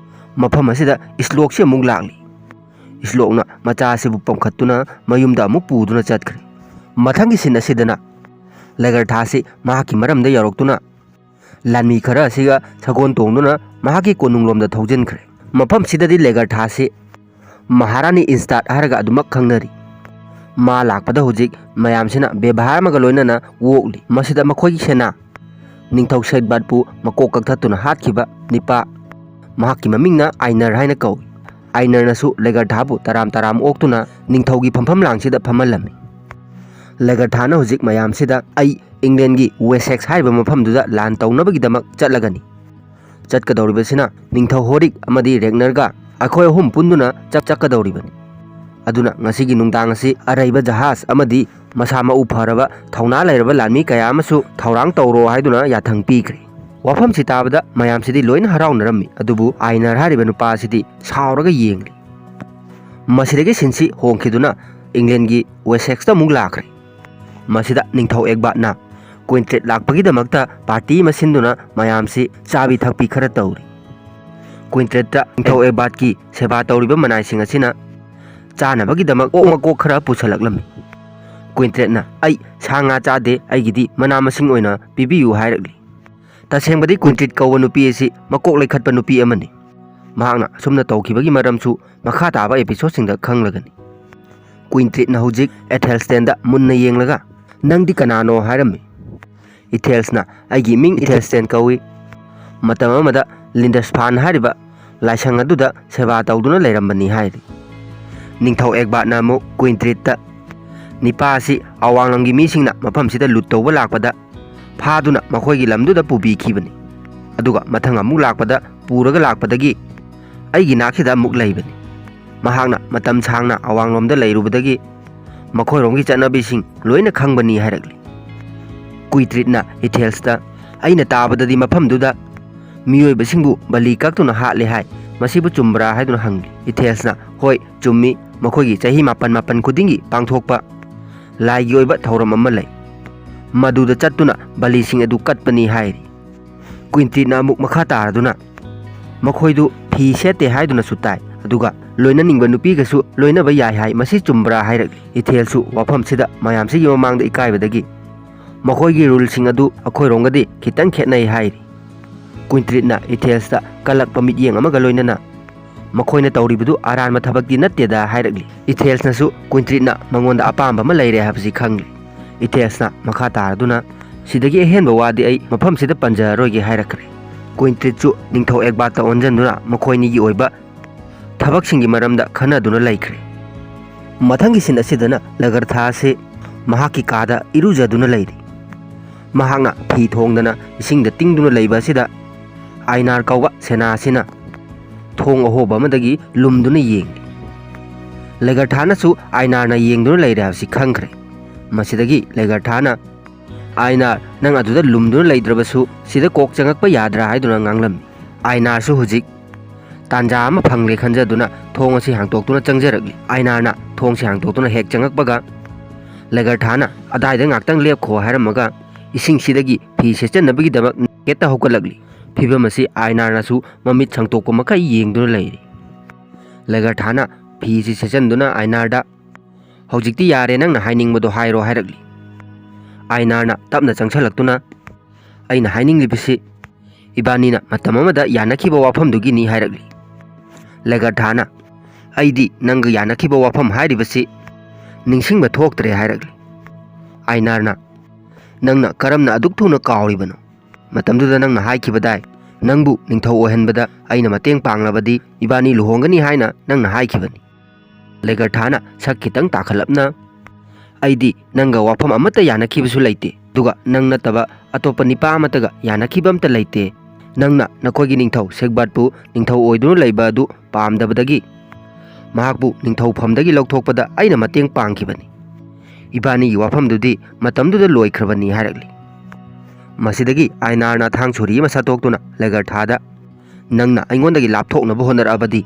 ꯃꯐꯝ ꯑꯁꯤꯗ ꯏꯁꯂꯣꯛꯁꯤ ꯑꯃꯨꯛ ꯂꯥꯛꯂꯤ꯫ ꯏꯁꯂꯣꯛꯅ ꯃꯆꯥ ꯑꯁꯤꯕꯨ ꯄꯝꯈꯠꯇꯨꯅ ꯃꯌꯨꯝꯗ ꯑꯃꯨꯛ ꯄꯨꯗꯨꯅ ꯆꯠꯈ꯭ꯔꯦ꯫ ꯃꯊꯪꯒꯤ ꯁꯤꯟ ꯑꯁꯤꯗꯅ ꯂꯦꯒꯔꯊꯥꯁꯤ ꯃꯍꯥꯛꯀꯤ ꯃꯔꯝꯗ ꯌꯧꯔꯛꯇꯨꯅ ꯂꯥꯟꯃꯤ ꯈꯔ ꯑꯁꯤꯒ ꯁꯒꯣꯜ ꯇꯣꯡꯗꯨꯅ ꯃꯍꯥꯛꯀꯤ ꯀꯣꯅꯨꯡꯂꯣꯝꯗ ꯊꯧꯖꯤꯟꯈ꯭ꯔꯦ꯫ ꯃꯐꯝꯁꯤꯗꯗꯤ ꯂꯦꯒꯔꯊꯥꯁꯤ ꯃꯍꯥꯔꯥꯅꯤ ꯏꯟꯁꯇꯥꯠ ꯍꯥꯏꯔꯒ ꯑꯗꯨꯃꯛ ꯈꯪꯅꯔꯤ꯫ ꯃꯥ ꯂꯥꯛꯄꯗ ꯍꯧꯖꯤꯛ ꯃꯌꯥꯝꯁꯤꯅ ꯕꯦꯕꯥꯔ ꯑꯃꯒ ꯂꯣꯏꯅꯅ ꯑꯣꯛꯂꯤ꯫ ꯃꯁꯤꯗ ꯃꯈꯣꯏꯒꯤ ꯁꯦꯅꯥ ꯅꯤꯡꯊꯧ ꯁꯦꯠꯕꯥꯠꯄꯨ ꯃꯀꯣꯛ ꯀꯛꯊꯠꯇꯨꯅ ꯍꯥꯠꯈꯤꯕ ꯅꯤꯄꯥ, ꯃꯍꯥꯛꯀꯤ ꯃꯃꯤꯡꯅ ꯑꯥꯏꯅꯔ ꯍꯥꯏꯅ ꯀꯧꯏ꯫ ꯑꯥꯏꯅꯔꯅꯁꯨ ꯂꯦꯒꯔꯊꯥꯕꯨ ꯇꯔꯥꯝ ꯇꯔꯥꯝ ꯑꯣꯛꯇꯨꯅ ꯅꯤꯡꯊꯧꯒꯤ ꯐꯝꯐꯝ ꯂꯥꯡꯁꯤꯗ ꯐꯝꯍꯜꯂꯝꯃꯤ꯫ ꯂꯦꯒꯔꯊꯥꯅ ꯍꯧꯖꯤꯛ ꯃꯌꯥꯝꯁꯤꯗ, "ꯑꯩ ꯏꯪꯂꯦꯟꯒꯤ ꯋꯦꯁꯦꯛꯁ ꯍꯥꯏꯔꯤꯕ ꯃꯐꯝꯗꯨꯗ ꯂꯥꯟ ꯇꯧꯅꯕꯒꯤꯗꯃꯛ ꯆꯠꯂꯒꯅꯤ꯫ ꯆꯠꯀꯗꯧꯔꯤꯕꯁꯤꯅ ꯅꯤꯡꯊꯧ ꯍꯣꯔꯤꯛ ꯑꯃꯗꯤ ꯔꯦꯒꯅꯔꯒ ꯑꯩꯈꯣꯏ ꯑꯍꯨꯝ ꯄꯨꯟꯗꯨꯅ ꯆꯠ-, ꯆꯠꯀꯗꯧꯔꯤꯕꯅꯤ꯫ ꯑꯗꯨꯅ ꯉꯁꯤꯒꯤ ꯅꯨꯡꯗꯥꯡ ꯑꯁꯤ ꯑꯔꯩꯕ ꯖꯍꯥꯖ ꯑꯃꯗꯤ ꯃꯁꯥ ꯃꯎ ꯐꯔꯕ, ꯊꯧꯅꯥ ꯂꯩꯔꯕ ꯂꯥꯟꯃꯤ ꯀꯌꯥ ꯑꯃꯁꯨ ꯊꯧꯔꯥꯡ ꯇꯧꯔꯣ" ꯍꯥꯏꯗꯨꯅ ꯌꯥꯊꯪ ꯄꯤꯈ꯭ꯔꯦ꯫ ꯋꯥꯐꯝꯁꯤ ꯇꯥꯕꯗ ꯃꯌꯥꯝꯁꯤꯗꯤ ꯂꯣꯏꯅ ꯍꯔꯥꯎꯅꯔꯝꯃꯤ, ꯑꯗꯨꯕꯨ ꯑꯥꯏꯅꯔ ꯍꯥꯏꯔꯤꯕ ꯅꯨꯄꯥ ꯑꯁꯤꯗꯤ ꯁꯥꯎꯔꯒ ꯌꯦꯡꯂꯤ꯫ ꯃꯁꯤꯗꯒꯤ ꯁꯤꯟꯁꯤ ꯍꯣꯡꯈꯤꯗꯨꯅ ꯏꯪꯂꯦꯟꯒꯤ ꯋꯦꯁꯦꯛꯁꯇ ꯑꯃꯨꯛ ꯂꯥꯛꯈ꯭ꯔꯦ꯫ ꯃꯁꯤꯗ ꯅꯤꯡꯊꯧ ꯑꯦꯒꯕꯥꯠꯅ ꯀ꯭ꯋꯤꯟꯇ꯭ꯔꯦꯠ ꯂꯥꯛꯄꯒꯤꯗꯃꯛꯇ ꯄꯥꯔꯇꯤ ꯑꯃ ꯁꯤꯟꯗꯨꯅ ꯃꯌꯥꯝꯁꯤ ꯆꯥꯕꯤ ꯊꯛꯄꯤ ꯈꯔ ꯇꯧꯔꯤ꯫ ꯀ꯭ꯋꯤꯟꯇ꯭ꯔꯦꯠꯇ ꯅꯤꯡꯊꯧ ꯑꯦꯒꯕꯥꯠꯀꯤ ꯁꯦꯕꯥ ꯇꯧꯔꯤꯕ ꯃꯅꯥꯏꯁꯤꯡ ꯑꯁꯤꯅ ꯆꯥꯅꯕꯒꯤꯗꯃꯛ ꯑꯣꯛ ꯃꯀꯣꯛ ꯈꯔ ꯄꯨꯁꯜꯂꯛꯂꯝꯃꯤ꯫ ꯀ꯭ꯋꯤꯟꯇ꯭ꯔꯦꯠꯅ, "ꯑꯩ ꯁꯥ ꯉꯥ ꯆꯥꯗꯦ, ꯑꯩꯒꯤꯗꯤ ꯃꯅꯥ ꯃꯁꯤꯡ ꯑꯣꯏꯅ ꯄꯤꯕꯤꯌꯨ" ꯍꯥꯏꯔꯛꯂꯤ꯫ ꯇꯁꯦꯡꯕꯗꯤ ꯀ꯭ꯋꯤꯟꯇ꯭ꯔꯦꯠ ꯀꯧꯕ ꯅꯨꯄꯤ ꯑꯁꯤ ꯃꯀꯣꯛ ꯂꯩꯈꯠꯄ ꯅꯨꯄꯤ ꯑꯃꯅꯤ꯫ ꯃꯍꯥꯛꯅ ꯑꯁꯨꯝꯅ ꯇꯧꯈꯤꯕꯒꯤ ꯃꯔꯝꯁꯨ ꯃꯈꯥ ꯇꯥꯕ ꯑꯦꯄꯤꯁꯣꯗꯁꯤꯡꯗ ꯈꯪꯂꯒꯅꯤ꯫ ꯀ꯭ꯋꯤꯟꯇ꯭ꯔꯤꯠꯅ ꯍꯧꯖꯤꯛ ꯑꯦꯊꯦꯜꯁꯇꯦꯟꯗ ꯃꯨꯟꯅ ꯌꯦꯡꯂꯒ, "ꯅꯪꯗꯤ ꯀꯅꯥꯅꯣ?" ꯍꯥꯏꯔꯝꯃꯤ꯫ ꯏꯊꯦꯜꯁꯅ, "ꯑꯩꯒꯤ ꯃꯤꯡ ꯏꯊꯦꯜꯁꯇꯦꯟ ꯀꯧꯏ꯫ ꯃꯇꯝ ꯑꯃꯗ ꯂꯤꯟꯗꯁꯐꯥꯟ ꯍꯥꯏꯔꯤꯕ ꯂꯥꯏꯁꯪ ꯑꯗꯨꯗ ꯁꯦꯕꯥ ꯇꯧꯗꯨꯅ ꯂꯩꯔꯝꯕꯅꯤ" ꯍꯥꯏꯔꯤ꯫ ꯅꯤꯡꯊꯧ ꯑꯦꯒꯕꯥꯠꯅ ꯑꯃꯨꯛ ꯀ꯭ꯋꯤꯟꯇ꯭ꯔꯤꯠꯇ, "ꯅꯤꯄꯥ ꯑꯁꯤ ꯑꯋꯥꯡꯂꯝꯒꯤ ꯃꯤꯁꯤꯡꯅ ꯃꯐꯝꯁꯤꯗ ꯂꯨꯠ ꯇꯧꯕ ꯂꯥꯛꯄꯗ ꯐꯥꯗꯨꯅ ꯃꯈꯣꯏꯒꯤ ꯂꯝꯗꯨꯗ ꯄꯨꯕꯤꯈꯤꯕꯅꯤ꯫ ꯑꯗꯨꯒ ꯃꯊꯪ ꯑꯃꯨꯛ ꯂꯥꯛꯄꯗ ꯄꯨꯔꯒ ꯂꯥꯛꯄꯗꯒꯤ ꯑꯩꯒꯤ ꯅꯥꯛꯁꯤꯗ ꯑꯃꯨꯛ ꯂꯩꯕꯅꯤ꯫ ꯃꯍꯥꯛꯅ ꯃꯇꯝ ꯁꯥꯡꯅ ꯑꯋꯥꯡꯂꯣꯝꯗ ꯂꯩꯔꯨꯕꯗꯒꯤ ꯃꯈꯣꯏꯔꯣꯝꯒꯤ ꯆꯠꯅꯕꯤꯁꯤꯡ ꯂꯣꯏꯅ ꯈꯪꯕꯅꯤ" ꯍꯥꯏꯔꯛꯂꯤ꯫ ꯀ꯭ꯋꯤꯟꯇ꯭ꯔꯤꯠꯅ ꯏꯊꯦꯜꯁꯇ, "ꯑꯩꯅ ꯇꯥꯕꯗꯗꯤ ꯃꯐꯝꯗꯨꯗ ꯃꯤꯑꯣꯏꯕꯁꯤꯡꯕꯨ ꯕꯂꯤ ꯀꯛꯇꯨꯅ ꯍꯥꯠꯂꯦ ꯍꯥꯏ, ꯃꯁꯤꯕꯨ ꯆꯨꯝꯕ꯭ꯔꯥ?" ꯍꯥꯏꯗꯨꯅ ꯍꯪꯂꯤ꯫ ꯏꯊꯦꯜꯁꯅ, "ꯍꯣꯏ, ꯆꯨꯝꯃꯤ, ꯃꯈꯣꯏꯒꯤ ꯆꯍꯤ ꯃꯥꯄꯟ ꯃꯥꯄꯟ ꯈꯨꯗꯤꯡꯒꯤ ꯄꯥꯡꯊꯣꯛꯄ ꯂꯥꯏꯒꯤ ꯑꯣꯏꯕ ꯊꯧꯔꯝ ꯑꯃ ꯂꯩ꯫ ꯃꯗꯨꯗ ꯆꯠꯇꯨꯅ ꯕꯂꯤꯁꯤꯡ ꯑꯗꯨ ꯀꯠꯄꯅꯤ" ꯍꯥꯏꯔꯤ꯫ ꯀ꯭ꯋꯤꯟꯇ꯭ꯔꯤꯠꯅ ꯑꯃꯨꯛ ꯃꯈꯥ ꯇꯥꯔꯗꯨꯅ, "ꯃꯈꯣꯏꯗꯨ ꯐꯤ ꯁꯦꯠꯇꯦ ꯍꯥꯏꯗꯨꯅꯁꯨ ꯇꯥꯏ, ꯑꯗꯨꯒ ꯂꯣꯏꯅꯅꯤꯡꯕ ꯅꯨꯄꯤꯒꯁꯨ ꯂꯣꯏꯅꯕ ꯌꯥꯏ ꯍꯥꯏ, ꯃꯁꯤ ꯆꯨꯝꯕ꯭ꯔꯥ?" ꯍꯥꯏꯔꯛꯂꯤ꯫ ꯏꯊꯦꯜꯁꯨ ꯋꯥꯐꯝꯁꯤꯗ ꯃꯌꯥꯝꯁꯤꯒꯤ ꯃꯃꯥꯡꯗ ꯏꯀꯥꯏꯕꯗꯒꯤ, "ꯃꯈꯣꯏꯒꯤ ꯔꯨꯜꯁꯤꯡ ꯑꯗꯨ ꯑꯩꯈꯣꯏꯔꯣꯝꯒꯗꯤ ꯈꯤꯇꯪ ꯈꯦꯠꯅꯩ" ꯍꯥꯏꯔꯤ꯫ ꯀ꯭ꯋꯤꯟꯇ꯭ꯔꯤꯠꯅ ꯏꯊꯦꯜꯁꯇ ꯀꯜꯂꯛꯄ ꯃꯤꯠꯌꯦꯡ ꯑꯃꯒ ꯂꯣꯏꯅꯅ, "ꯃꯈꯣꯏꯅ ꯇꯧꯔꯤꯕꯗꯨ ꯑꯔꯥꯟꯕ ꯊꯕꯛꯇꯤ ꯅꯠꯇꯦꯗ" ꯍꯥꯏꯔꯛꯂꯤ꯫ ꯏꯊꯦꯜꯁꯅꯁꯨ ꯀ꯭ꯋꯤꯟꯇ꯭ꯔꯤꯠꯅ ꯃꯉꯣꯟꯗ ꯑꯄꯥꯝꯕ ꯑꯃ ꯂꯩꯔꯦ ꯍꯥꯏꯕꯁꯤ ꯈꯪꯂꯤ꯫ ꯏꯊꯦꯜꯁꯅ ꯃꯈꯥ ꯇꯥꯔꯗꯨꯅ, "ꯁꯤꯗꯒꯤ ꯑꯍꯦꯟꯕ ꯋꯥꯗꯤ ꯑꯩ ꯃꯐꯝꯁꯤꯗ ꯄꯟꯖꯔꯔꯣꯏꯒꯦ" ꯍꯥꯏꯔꯛꯈ꯭ꯔꯦ꯫ ꯀ꯭ꯋꯤꯟꯇ꯭ꯔꯤꯠꯁꯨ ꯅꯤꯡꯊꯧ ꯑꯦꯒꯕꯥꯠꯇ ꯑꯣꯟꯁꯤꯟꯗꯨꯅ ꯃꯈꯣꯏꯅꯤꯒꯤ ꯑꯣꯏꯕ ꯊꯕꯛꯁꯤꯡꯒꯤ ꯃꯔꯝꯗ ꯈꯟꯅꯗꯨꯅ ꯂꯩꯈ꯭ꯔꯦ꯫ ꯃꯊꯪꯒꯤ ꯁꯤꯟ ꯑꯁꯤꯗꯅ ꯂꯒꯔꯊꯥ ꯑꯁꯤ ꯃꯍꯥꯛꯀꯤ ꯀꯥꯗ ꯏꯔꯨꯖꯗꯨꯅ ꯂꯩꯔꯤ꯫ ꯃꯍꯥꯛꯅ ꯐꯤ ꯊꯣꯡꯗꯅ ꯏꯁꯤꯡꯗ ꯇꯤꯡꯗꯨꯅ ꯂꯩꯕ ꯑꯁꯤꯗ ꯑꯥꯏꯅꯥꯔ ꯀꯧꯕ ꯁꯦꯅꯥ ꯑꯁꯤꯅ ꯊꯣꯡ ꯑꯍꯣꯕ ꯑꯃꯗꯒꯤ ꯂꯨꯝꯗꯨꯅ ꯌꯦꯡꯂꯤ꯫ ꯂꯦꯒꯔꯊꯥꯅꯁꯨ ꯑꯥꯏꯅꯥꯔꯅ ꯌꯦꯡꯗꯨꯅ ꯂꯩꯔꯦ ꯍꯥꯏꯕꯁꯤ ꯈꯪꯈ꯭ꯔꯦ꯫ ꯃꯁꯤꯗꯒꯤ ꯂꯦꯒꯔꯊꯥꯅ, "ꯑꯥꯏꯅꯥꯔ, ꯅꯪ ꯑꯗꯨꯗ ꯂꯨꯝꯗꯨꯅ ꯂꯩꯇ꯭ꯔꯕꯁꯨ ꯁꯤꯗ ꯀꯣꯛ ꯆꯪꯉꯛꯄ ꯌꯥꯗ꯭ꯔꯥ?" ꯍꯥꯏꯗꯨꯅ ꯉꯥꯡꯂꯝꯃꯤ꯫ ꯑꯥꯏꯅꯥꯔꯁꯨ ꯍꯧꯖꯤꯛ ꯇꯥꯟꯖꯥ ꯑꯃ ꯐꯪꯂꯦ ꯈꯟꯖꯗꯨꯅ ꯊꯣꯡ ꯑꯁꯤ ꯍꯥꯡꯇꯣꯛꯇꯨꯅ ꯆꯪꯖꯔꯛꯂꯤ꯫ ꯑꯥꯏꯅꯥꯔꯅ ꯊꯣꯡꯁꯤ ꯍꯥꯡꯇꯣꯛꯇꯨꯅ ꯍꯦꯛ ꯆꯪꯉꯛꯄꯒ, ꯂꯦꯒꯔꯊꯥꯅ, "ꯑꯗꯥꯏꯗ ꯉꯥꯛꯇꯪ ꯂꯦꯞꯈꯣ" ꯍꯥꯏꯔꯝꯃꯒ ꯏꯁꯤꯡꯁꯤꯗꯒꯤ ꯐꯤ ꯁꯦꯠꯆꯟꯅꯕꯒꯤꯗꯃꯛ ꯅꯦꯀꯦꯠꯇ ꯍꯧꯒꯠꯂꯛꯂꯤ꯫ ꯐꯤꯕꯝ ꯑꯁꯤ ꯑꯥꯏꯅꯥꯔꯅꯁꯨ ꯃꯃꯤꯠ ꯁꯪꯇꯣꯛꯄ ꯃꯈꯩ ꯌꯦꯡꯗꯨꯅ ꯂꯩꯔꯤ꯫ ꯂꯦꯒꯔꯊꯥꯅ ꯐꯤꯁꯤ ꯁꯦꯠꯆꯟꯗꯨꯅ ꯑꯥꯏꯅꯥꯔꯗ, "ꯍꯧꯖꯤꯛꯇꯤ ꯌꯥꯔꯦ, ꯅꯪꯅ ꯍꯥꯏꯅꯤꯡꯕꯗꯣ ꯍꯥꯏꯔꯣ" ꯍꯥꯏꯔꯛꯂꯤ꯫ ꯑꯥꯏꯅꯥꯔꯅ ꯇꯞꯅ ꯆꯪꯁꯤꯜꯂꯛꯇꯨꯅ, "ꯑꯩꯅ ꯍꯥꯏꯅꯤꯡꯂꯤꯕꯁꯤ ꯏꯕꯥꯅꯤꯅ ꯃꯇꯝ ꯑꯃꯗ ꯌꯥꯅꯈꯤꯕ ꯋꯥꯐꯝꯗꯨꯒꯤꯅꯤ" ꯍꯥꯏꯔꯛꯂꯤ꯫ ꯂꯦꯒꯔꯊꯥꯅ, "ꯑꯩꯗꯤ ꯅꯪꯒ ꯌꯥꯅꯈꯤꯕ ꯋꯥꯐꯝ ꯍꯥꯏꯔꯤꯕꯁꯤ ꯅꯤꯡꯁꯤꯡꯕ ꯊꯣꯛꯇ꯭ꯔꯦ ꯍꯥꯏꯔꯛꯂꯤ꯫ ꯑꯥꯏꯅꯥꯔꯅ, "ꯅꯪꯅ ꯀꯔꯝꯅ ꯑꯗꯨꯛ ꯊꯨꯅ ꯀꯥꯎꯔꯤꯕꯅꯣ? ꯃꯇꯝꯗꯨꯗ ꯅꯪꯅ ꯍꯥꯏꯈꯤꯕꯗꯥꯏ, ꯅꯪꯕꯨ ꯅꯤꯡꯊꯧ ꯑꯣꯏꯍꯟꯕꯗ ꯑꯩꯅ ꯃꯇꯦꯡ ꯄꯥꯡꯂꯕꯗꯤ ꯏꯕꯥꯅꯤ ꯂꯨꯍꯣꯡꯒꯅꯤ ꯍꯥꯏꯅ ꯅꯪꯅ ꯍꯥꯏꯈꯤꯕꯅꯤ꯫" ꯂꯦꯒꯔꯊꯥꯅ ꯁꯛ ꯈꯤꯇꯪ ꯇꯥꯈꯠꯂꯞꯅ, "ꯑꯩꯗꯤ ꯅꯪꯒ ꯋꯥꯐꯝ ꯑꯃꯠꯇ ꯌꯥꯅꯈꯤꯕꯁꯨ ꯂꯩꯇꯦ, ꯑꯗꯨꯒ ꯅꯪ ꯅꯠꯇꯕ ꯑꯇꯣꯞꯄ ꯅꯤꯄꯥ ꯑꯃꯠꯇꯒ ꯌꯥꯅꯈꯤꯕ ꯑꯝꯇ ꯂꯩꯇꯦ꯫ ꯅꯪꯅ ꯅꯈꯣꯏꯒꯤ ꯅꯤꯡꯊꯧ ꯁꯦꯒꯕꯥꯠꯄꯨ ꯅꯤꯡꯊꯧ ꯑꯣꯏꯗꯨꯅ ꯂꯩꯕ ꯑꯗꯨ ꯄꯥꯝꯗꯕꯗꯒꯤ ꯃꯍꯥꯛꯄꯨ ꯅꯤꯡꯊꯧꯐꯝꯗꯒꯤ ꯂꯧꯊꯣꯛꯄꯗ ꯑꯩꯅ ꯃꯇꯦꯡ ꯄꯥꯡꯈꯤꯕꯅꯤ꯫ ꯏꯕꯥꯅꯤꯒꯤ ꯋꯥꯐꯝꯗꯨꯗꯤ ꯃꯇꯝꯗꯨꯗ ꯂꯣꯏꯈ꯭ꯔꯕꯅꯤ" ꯍꯥꯏꯔꯛꯂꯤ꯫ ꯃꯁꯤꯗꯒꯤ ꯑꯥꯏꯅꯥꯔꯅ ꯊꯥꯡ ꯁꯣꯔꯤ ꯑꯃ ꯁꯠꯇꯣꯛꯇꯨꯅ ꯂꯦꯒꯔꯊꯥꯗ, "ꯅꯪꯅ ꯑꯩꯉꯣꯟꯗꯒꯤ ꯂꯥꯞꯊꯣꯛꯅꯕ ꯍꯣꯠꯅꯔꯛꯑꯕꯗꯤ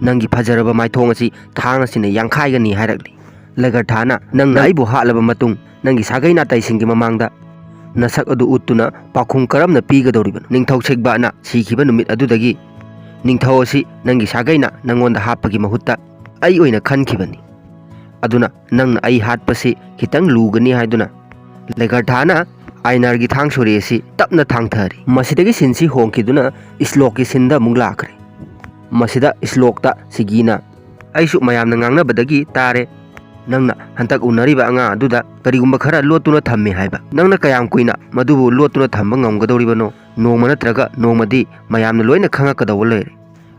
ꯅꯪꯒꯤ ꯐꯖꯔꯕ ꯃꯥꯏꯊꯣꯡ ꯑꯁꯤ ꯊꯥꯡ ꯑꯁꯤꯅ ꯌꯥꯡꯈꯥꯏꯒꯅꯤ" ꯍꯥꯏꯔꯛꯂꯤ꯫ ꯂꯦꯒꯔꯊꯥꯅ, "ꯅꯪꯅ ꯅꯪ ꯑꯩꯕꯨ ꯍꯥꯠꯂꯕ ꯃꯇꯨꯡ ꯅꯪꯒꯤ ꯁꯥꯒꯩ ꯅꯥꯇꯩꯁꯤꯡꯒꯤ ꯃꯃꯥꯡꯗ ꯅꯁꯛ ꯑꯗꯨ ꯎꯠꯇꯨꯅ ꯄꯥꯎꯈꯨꯝ ꯀꯔꯝꯅ ꯄꯤꯒꯗꯧꯔꯤꯕꯅꯣ? ꯅꯤꯡꯊꯧ ꯁꯦꯒꯕꯥꯠꯅ ꯁꯤꯈꯤꯕ ꯅꯨꯃꯤꯠ ꯑꯗꯨꯗꯒꯤ ꯅꯤꯡꯊꯧ ꯑꯁꯤ ꯅꯪꯒꯤ ꯁꯥꯒꯩꯅ ꯅꯪꯉꯣꯟꯗ ꯍꯥꯞꯄꯒꯤ ꯃꯍꯨꯠꯇ ꯑꯩ ꯑꯣꯏꯅ ꯈꯟꯈꯤꯕꯅꯤ꯫ ꯑꯗꯨꯅ ꯅꯪꯅ ꯑꯩ ꯍꯥꯠꯄꯁꯤ ꯈꯤꯇꯪ ꯂꯨꯒꯅꯤ" ꯍꯥꯏꯗꯨꯅ ꯂꯦꯒꯔꯊꯥꯅ ꯑꯥꯏꯅꯥꯔꯒꯤ ꯊꯥꯡ ꯁꯣꯔꯤ ꯑꯁꯤ ꯇꯞꯅ ꯊꯥꯡꯊꯔꯤ꯫ ꯃꯁꯤꯗꯒꯤ ꯁꯤꯟꯁꯤ ꯍꯣꯡꯈꯤꯗꯨꯅ ꯏꯁꯂꯣꯛꯀꯤ ꯁꯤꯟꯗ ꯑꯃꯨꯛ ꯂꯥꯛꯈ꯭ꯔꯦ꯫ ꯃꯁꯤꯗ ꯏꯁꯂꯣꯛꯇ ꯁꯤꯒꯤꯅ, "ꯑꯩꯁꯨ ꯃꯌꯥꯝꯅ ꯉꯥꯡꯅꯕꯗꯒꯤ ꯇꯥꯔꯦ, ꯅꯪꯅ ꯍꯟꯗꯛ ꯎꯅꯔꯤꯕ ꯑꯉꯥꯡ ꯑꯗꯨꯗ ꯀꯔꯤꯒꯨꯝꯕ ꯈꯔ ꯂꯣꯠꯇꯨꯅ ꯊꯝꯃꯤ ꯍꯥꯏꯕ꯫ ꯅꯪꯅ ꯀꯌꯥꯝ ꯀꯨꯏꯅ ꯃꯗꯨꯕꯨ ꯂꯣꯠꯇꯨꯅ ꯊꯝꯕ ꯉꯝꯒꯗꯧꯔꯤꯕꯅꯣ? ꯅꯣꯡꯃ ꯅꯠꯇ꯭ꯔꯒ ꯅꯣꯡꯃꯗꯤ ꯃꯌꯥꯝꯅ ꯂꯣꯏꯅ ꯈꯪꯉꯛꯀꯗꯧꯕ ꯂꯩꯔꯦ꯫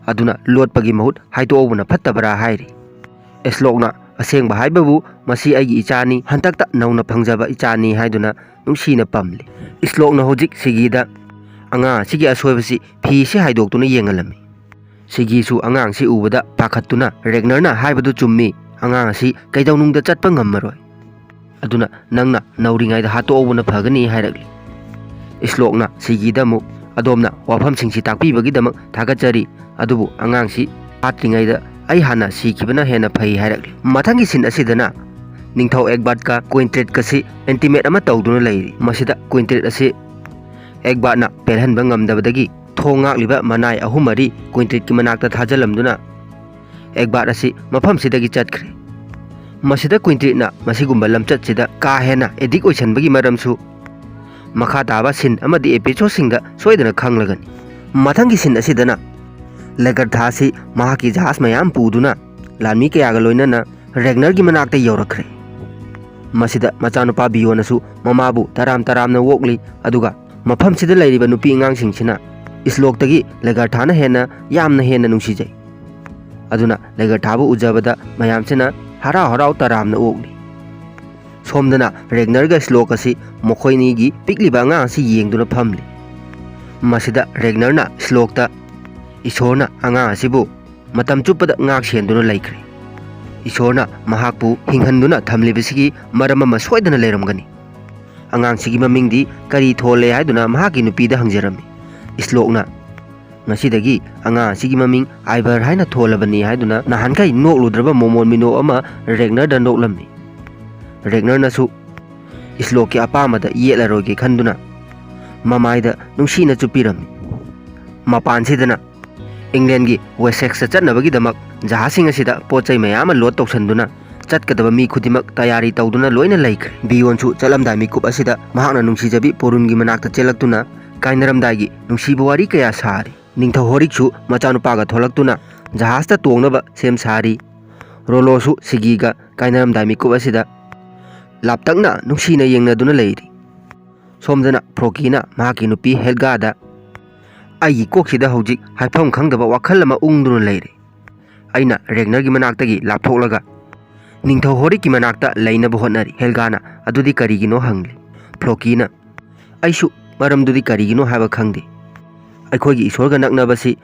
ꯑꯗꯨꯅ ꯂꯣꯠꯄꯒꯤ ꯃꯍꯨꯠ ꯍꯥꯏꯗꯣꯛꯍꯧꯕꯅ ꯐꯠꯇꯕ꯭ꯔꯥ?" ꯍꯥꯏꯔꯤ꯫ ꯏꯁꯂꯣꯛꯅ, "ꯑꯁꯦꯡꯕ ꯍꯥꯏꯕꯕꯨ ꯃꯁꯤ ꯑꯩꯒꯤ ꯏꯆꯥꯅꯤ, ꯍꯟꯗꯛꯇ ꯅꯧꯅ ꯐꯪꯖꯕ ꯏꯆꯥꯅꯤ" ꯍꯥꯏꯗꯨꯅ ꯅꯨꯡꯁꯤꯅ ꯄꯝꯂꯤ꯫ ꯏꯁꯂꯣꯛꯅ ꯍꯧꯖꯤꯛ ꯁꯤꯒꯤꯗ ꯑꯉꯥꯡ ꯑꯁꯤꯒꯤ ꯑꯁꯣꯏꯕꯁꯤ ꯐꯤꯁꯤ ꯍꯥꯏꯗꯣꯛꯇꯨꯅ ꯌꯦꯡꯍꯜꯂꯝꯃꯤ꯫ ꯁꯤꯒꯤꯁꯨ ꯑꯉꯥꯡꯁꯤ ꯎꯕꯗ ꯄꯥꯈꯠꯇꯨꯅ, "ꯔꯦꯒꯅꯔꯅ ꯍꯥꯏꯕꯗꯨ ꯆꯨꯝꯃꯤ, ꯑꯉꯥꯡ ꯑꯁꯤ ꯀꯩꯗꯧꯅꯨꯡꯗ ꯆꯠꯄ ꯉꯝꯃꯔꯣꯏ꯫ ꯑꯗꯨꯅ ꯅꯪꯅ ꯅꯧꯔꯤꯉꯩꯗ ꯍꯥꯠꯇꯣꯛꯍꯧꯕꯅ ꯐꯒꯅꯤ" ꯍꯥꯏꯔꯛꯂꯤ꯫ ꯏꯁꯂꯣꯛꯅ ꯁꯤꯒꯤꯗ ꯑꯃꯨꯛ, "ꯑꯗꯣꯝꯅ ꯋꯥꯐꯝꯁꯤꯡꯁꯤ ꯇꯥꯛꯄꯤꯕꯒꯤꯗꯃꯛ ꯊꯥꯒꯠꯆꯔꯤ, ꯑꯗꯨꯕꯨ ꯑꯉꯥꯡꯁꯤ ꯍꯥꯠꯇ꯭ꯔꯤꯉꯩꯗ ꯑꯩ ꯍꯥꯟꯅ ꯁꯤꯈꯤꯕꯅ ꯍꯦꯟꯅ ꯐꯩ" ꯍꯥꯏꯔꯛꯂꯤ꯫ ꯃꯊꯪꯒꯤ ꯁꯤꯟ ꯑꯁꯤꯗꯅ ꯅꯤꯡꯊꯧ ꯑꯦꯒꯕꯥꯠꯀ ꯀ꯭ꯋꯤꯟꯇ꯭ꯔꯤꯠꯀꯁꯤ ꯑꯦꯟꯇꯤꯃꯦꯠ ꯑꯃ ꯇꯧꯗꯨꯅ ꯂꯩꯔꯤ꯫ ꯃꯁꯤꯗ ꯀ꯭ꯋꯤꯟꯇ꯭ꯔꯤꯠ ꯑꯁꯤ ꯑꯦꯒꯕꯥꯠꯅ ꯄꯦꯜꯍꯟꯕ ꯉꯝꯗꯕꯗꯒꯤ ꯊꯣꯡ ꯉꯥꯛꯂꯤꯕ ꯃꯅꯥꯏ ꯑꯍꯨꯝ ꯃꯔꯤ ꯀ꯭ꯋꯤꯟꯇ꯭ꯔꯤꯠꯀꯤ ꯃꯅꯥꯛꯇ ꯊꯥꯖꯤꯜꯂꯝꯗꯨꯅ ꯑꯦꯒꯕꯥꯠ ꯑꯁꯤ ꯃꯐꯝꯁꯤꯗꯒꯤ ꯆꯠꯈ꯭ꯔꯦ꯫ ꯃꯁꯤꯗ ꯀ꯭ꯋꯤꯟꯇ꯭ꯔꯤꯠꯅ ꯃꯁꯤꯒꯨꯝꯕ ꯂꯝꯆꯠꯁꯤꯗ ꯀꯥ ꯍꯦꯟꯅ ꯑꯦꯗꯤꯛ ꯑꯣꯏꯁꯟꯕꯒꯤ ꯃꯔꯝꯁꯨ ꯃꯈꯥ ꯇꯥꯕ ꯁꯤꯟ ꯑꯃꯗꯤ ꯑꯦꯄꯤꯁꯣꯗꯁꯤꯡꯗ ꯁꯣꯏꯗꯅ ꯈꯪꯂꯒꯅꯤ꯫ ꯃꯊꯪꯒꯤ ꯁꯤꯟ ꯑꯁꯤꯗꯅ ꯂꯦꯒꯔꯊꯥꯁꯤ ꯃꯍꯥꯛꯀꯤ ꯖꯍꯥꯖ ꯃꯌꯥꯝ ꯄꯨꯗꯨꯅ ꯂꯥꯟꯃꯤ ꯀꯌꯥꯒ ꯂꯣꯏꯅꯅ ꯔꯦꯒꯅꯔꯒꯤ ꯃꯅꯥꯛꯇ ꯌꯧꯔꯛꯈ꯭ꯔꯦ꯫ ꯃꯁꯤꯗ ꯃꯆꯥꯅꯨꯄꯥ ꯕꯤꯌꯣꯅꯁꯨ ꯃꯃꯥꯕꯨ ꯇꯔꯥꯝ ꯇꯔꯥꯝꯅ ꯑꯣꯛꯂꯤ, ꯑꯗꯨꯒ ꯃꯐꯝꯁꯤꯗ ꯂꯩꯔꯤꯕ ꯅꯨꯄꯤ ꯑꯉꯥꯡꯁꯤꯡꯁꯤꯅ ꯏꯁꯂꯣꯛꯇꯒꯤ ꯂꯦꯒꯔꯊꯥꯅ ꯍꯦꯟꯅ ꯌꯥꯝꯅ ꯍꯦꯟꯅ ꯅꯨꯡꯁꯤꯖꯩ꯫ ꯑꯗꯨꯅ ꯂꯦꯒꯔꯊꯥꯕꯨ ꯎꯖꯕꯗ ꯃꯌꯥꯝꯁꯤꯅ ꯍꯔꯥꯎ ꯍꯔꯥꯎ ꯇꯔꯥꯝꯅ ꯑꯣꯛꯂꯤ꯫ ꯁꯣꯝꯗꯅ ꯔꯦꯒꯅꯔꯒ ꯏꯁꯂꯣꯛ ꯑꯁꯤ ꯃꯈꯣꯏꯅꯤꯒꯤ ꯄꯤꯛꯂꯤꯕ ꯑꯉꯥꯡ ꯑꯁꯤ ꯌꯦꯡꯗꯨꯅ ꯐꯝꯂꯤ꯫ ꯃꯁꯤꯗ ꯔꯦꯒꯅꯔꯅ ꯏꯁꯂꯣꯛꯇ, "ꯏꯁꯣꯔꯅ ꯑꯉꯥꯡ ꯑꯁꯤꯕꯨ ꯃꯇꯝ ꯆꯨꯞꯄꯗ ꯉꯥꯛ ꯁꯦꯟꯗꯨꯅ ꯂꯩꯈ꯭ꯔꯦ꯫ ꯏꯁꯣꯔꯅ ꯃꯍꯥꯛꯄꯨ ꯍꯤꯡꯍꯟꯗꯨꯅ ꯊꯝꯂꯤꯕꯁꯤꯒꯤ ꯃꯔꯝ ꯑꯃ ꯁꯣꯏꯗꯅ ꯂꯩꯔꯝꯒꯅꯤ꯫ ꯑꯉꯥꯡꯁꯤꯒꯤ ꯃꯃꯤꯡꯗꯤ ꯀꯔꯤ ꯊꯣꯜꯂꯦ?" ꯍꯥꯏꯗꯨꯅ ꯃꯍꯥꯛꯀꯤ ꯅꯨꯄꯤꯗ ꯍꯪꯖꯔꯝꯃꯤ꯫ ꯏꯁꯂꯣꯛꯅ, "ꯉꯁꯤꯗꯒꯤ ꯑꯉꯥꯡ ꯑꯁꯤꯒꯤ ꯃꯃꯤꯡ ꯑꯥꯏꯚꯔ ꯍꯥꯏꯅ ꯊꯣꯜꯂꯕꯅꯤ" ꯍꯥꯏꯗꯨꯅ ꯅꯍꯥꯟꯈꯩ ꯅꯣꯛꯂꯨꯗ꯭ꯔꯕ ꯃꯣꯃꯣꯟ ꯃꯤꯅꯣꯛ ꯑꯃ ꯔꯦꯒꯅꯔꯗ ꯅꯣꯛꯂꯝꯃꯤ꯫ ꯔꯦꯒꯅꯔꯅꯁꯨ ꯏꯁꯂꯣꯛꯀꯤ ꯑꯄꯥꯝꯕꯗ ꯌꯦꯠꯂꯔꯣꯏꯒꯦ ꯈꯟꯗꯨꯅ ꯃꯃꯥꯏꯗ ꯅꯨꯡꯁꯤꯅ ꯆꯨꯞꯄꯤꯔꯝꯃꯤ꯫ ꯃꯄꯥꯟꯁꯤꯗꯅ ꯏꯪꯂꯦꯟꯒꯤ ꯋꯦꯁꯦꯛꯁꯇ ꯆꯠꯅꯕꯒꯤꯗꯃꯛ ꯖꯍꯥꯖꯁꯤꯡ ꯑꯁꯤꯗ ꯄꯣꯠ ꯆꯩ ꯃꯌꯥꯝ ꯑꯃ ꯂꯣꯗ ꯇꯧꯁꯟꯗꯨꯅ ꯆꯠꯀꯗꯕ ꯃꯤ ꯈꯨꯗꯤꯡꯃꯛ ꯇꯌꯥꯔꯤ ꯇꯧꯗꯨꯅ ꯂꯣꯏꯅ ꯂꯩꯈ꯭ꯔꯦ꯫ ꯕꯤꯌꯣꯟꯁꯨ ꯆꯠꯂꯝꯗꯥꯏ ꯃꯤꯀꯨꯞ ꯑꯁꯤꯗ ꯃꯍꯥꯛꯅ ꯅꯨꯡꯁꯤꯖꯕꯤ ꯄꯣꯔꯨꯟꯒꯤ ꯃꯅꯥꯛꯇ ꯆꯦꯜꯂꯛꯇꯨꯅ ꯀꯥꯏꯅꯔꯝꯗꯥꯏꯒꯤ ꯅꯨꯡꯁꯤꯕ ꯋꯥꯔꯤ ꯀꯌꯥ ꯁꯥꯔꯤ꯫ ꯅꯤꯡꯊꯧ ꯍꯣꯔꯤꯛꯁꯨ ꯃꯆꯥꯅꯨꯄꯥꯒ ꯊꯣꯛꯂꯛꯇꯨꯅ ꯖꯍꯥꯖꯇ ꯇꯣꯡꯅꯕ ꯁꯦꯝ ꯁꯥꯔꯤ꯫ ꯔꯣꯂꯣꯁꯨ ꯁꯤꯒꯤꯒ ꯀꯥꯏꯅꯔꯝꯗꯥꯏ ꯃꯤꯀꯨꯞ ꯑꯁꯤꯗ ꯂꯥꯞꯇꯛꯅ ꯅꯨꯡꯁꯤꯅ ꯌꯦꯡꯅꯗꯨꯅ ꯂꯩꯔꯤ꯫ ꯁꯣꯝꯗꯅ ꯐ꯭ꯔꯣꯀꯤꯅ ꯃꯍꯥꯛꯀꯤ ꯅꯨꯄꯤ ꯍꯦꯜꯒꯥꯗ, "ꯑꯩꯒꯤ ꯀꯣꯛꯁꯤꯗ ꯍꯧꯖꯤꯛ ꯍꯥꯏꯐꯝ ꯈꯪꯗꯕ ꯋꯥꯈꯜ ꯑꯃ ꯎꯪꯗꯨꯅ ꯂꯩꯔꯦ꯫ ꯑꯩꯅ ꯔꯦꯒꯅꯔꯒꯤ ꯃꯅꯥꯛꯇꯒꯤ ꯂꯥꯞꯊꯣꯛꯂꯒ ꯅꯤꯡꯊꯧ ꯍꯣꯔꯤꯛꯀꯤ ꯃꯅꯥꯛꯇ ꯂꯩꯅꯕ ꯍꯣꯠꯅꯔꯤ꯫" ꯍꯦꯜꯒꯥꯅ, "ꯑꯗꯨꯗꯤ ꯀꯔꯤꯒꯤꯅꯣ?" ꯍꯪꯂꯤ꯫ ꯐ꯭ꯔꯣꯀꯤꯅ, "ꯑꯩꯁꯨ ꯃꯔꯝꯗꯨꯗꯤ ꯀꯔꯤꯒꯤꯅꯣ ꯍꯥꯏꯕ ꯈꯪꯗꯦ꯫ ꯑꯩꯈꯣꯏꯒꯤ ꯏꯁꯣꯔꯒ ꯅꯛꯅꯕꯁꯤ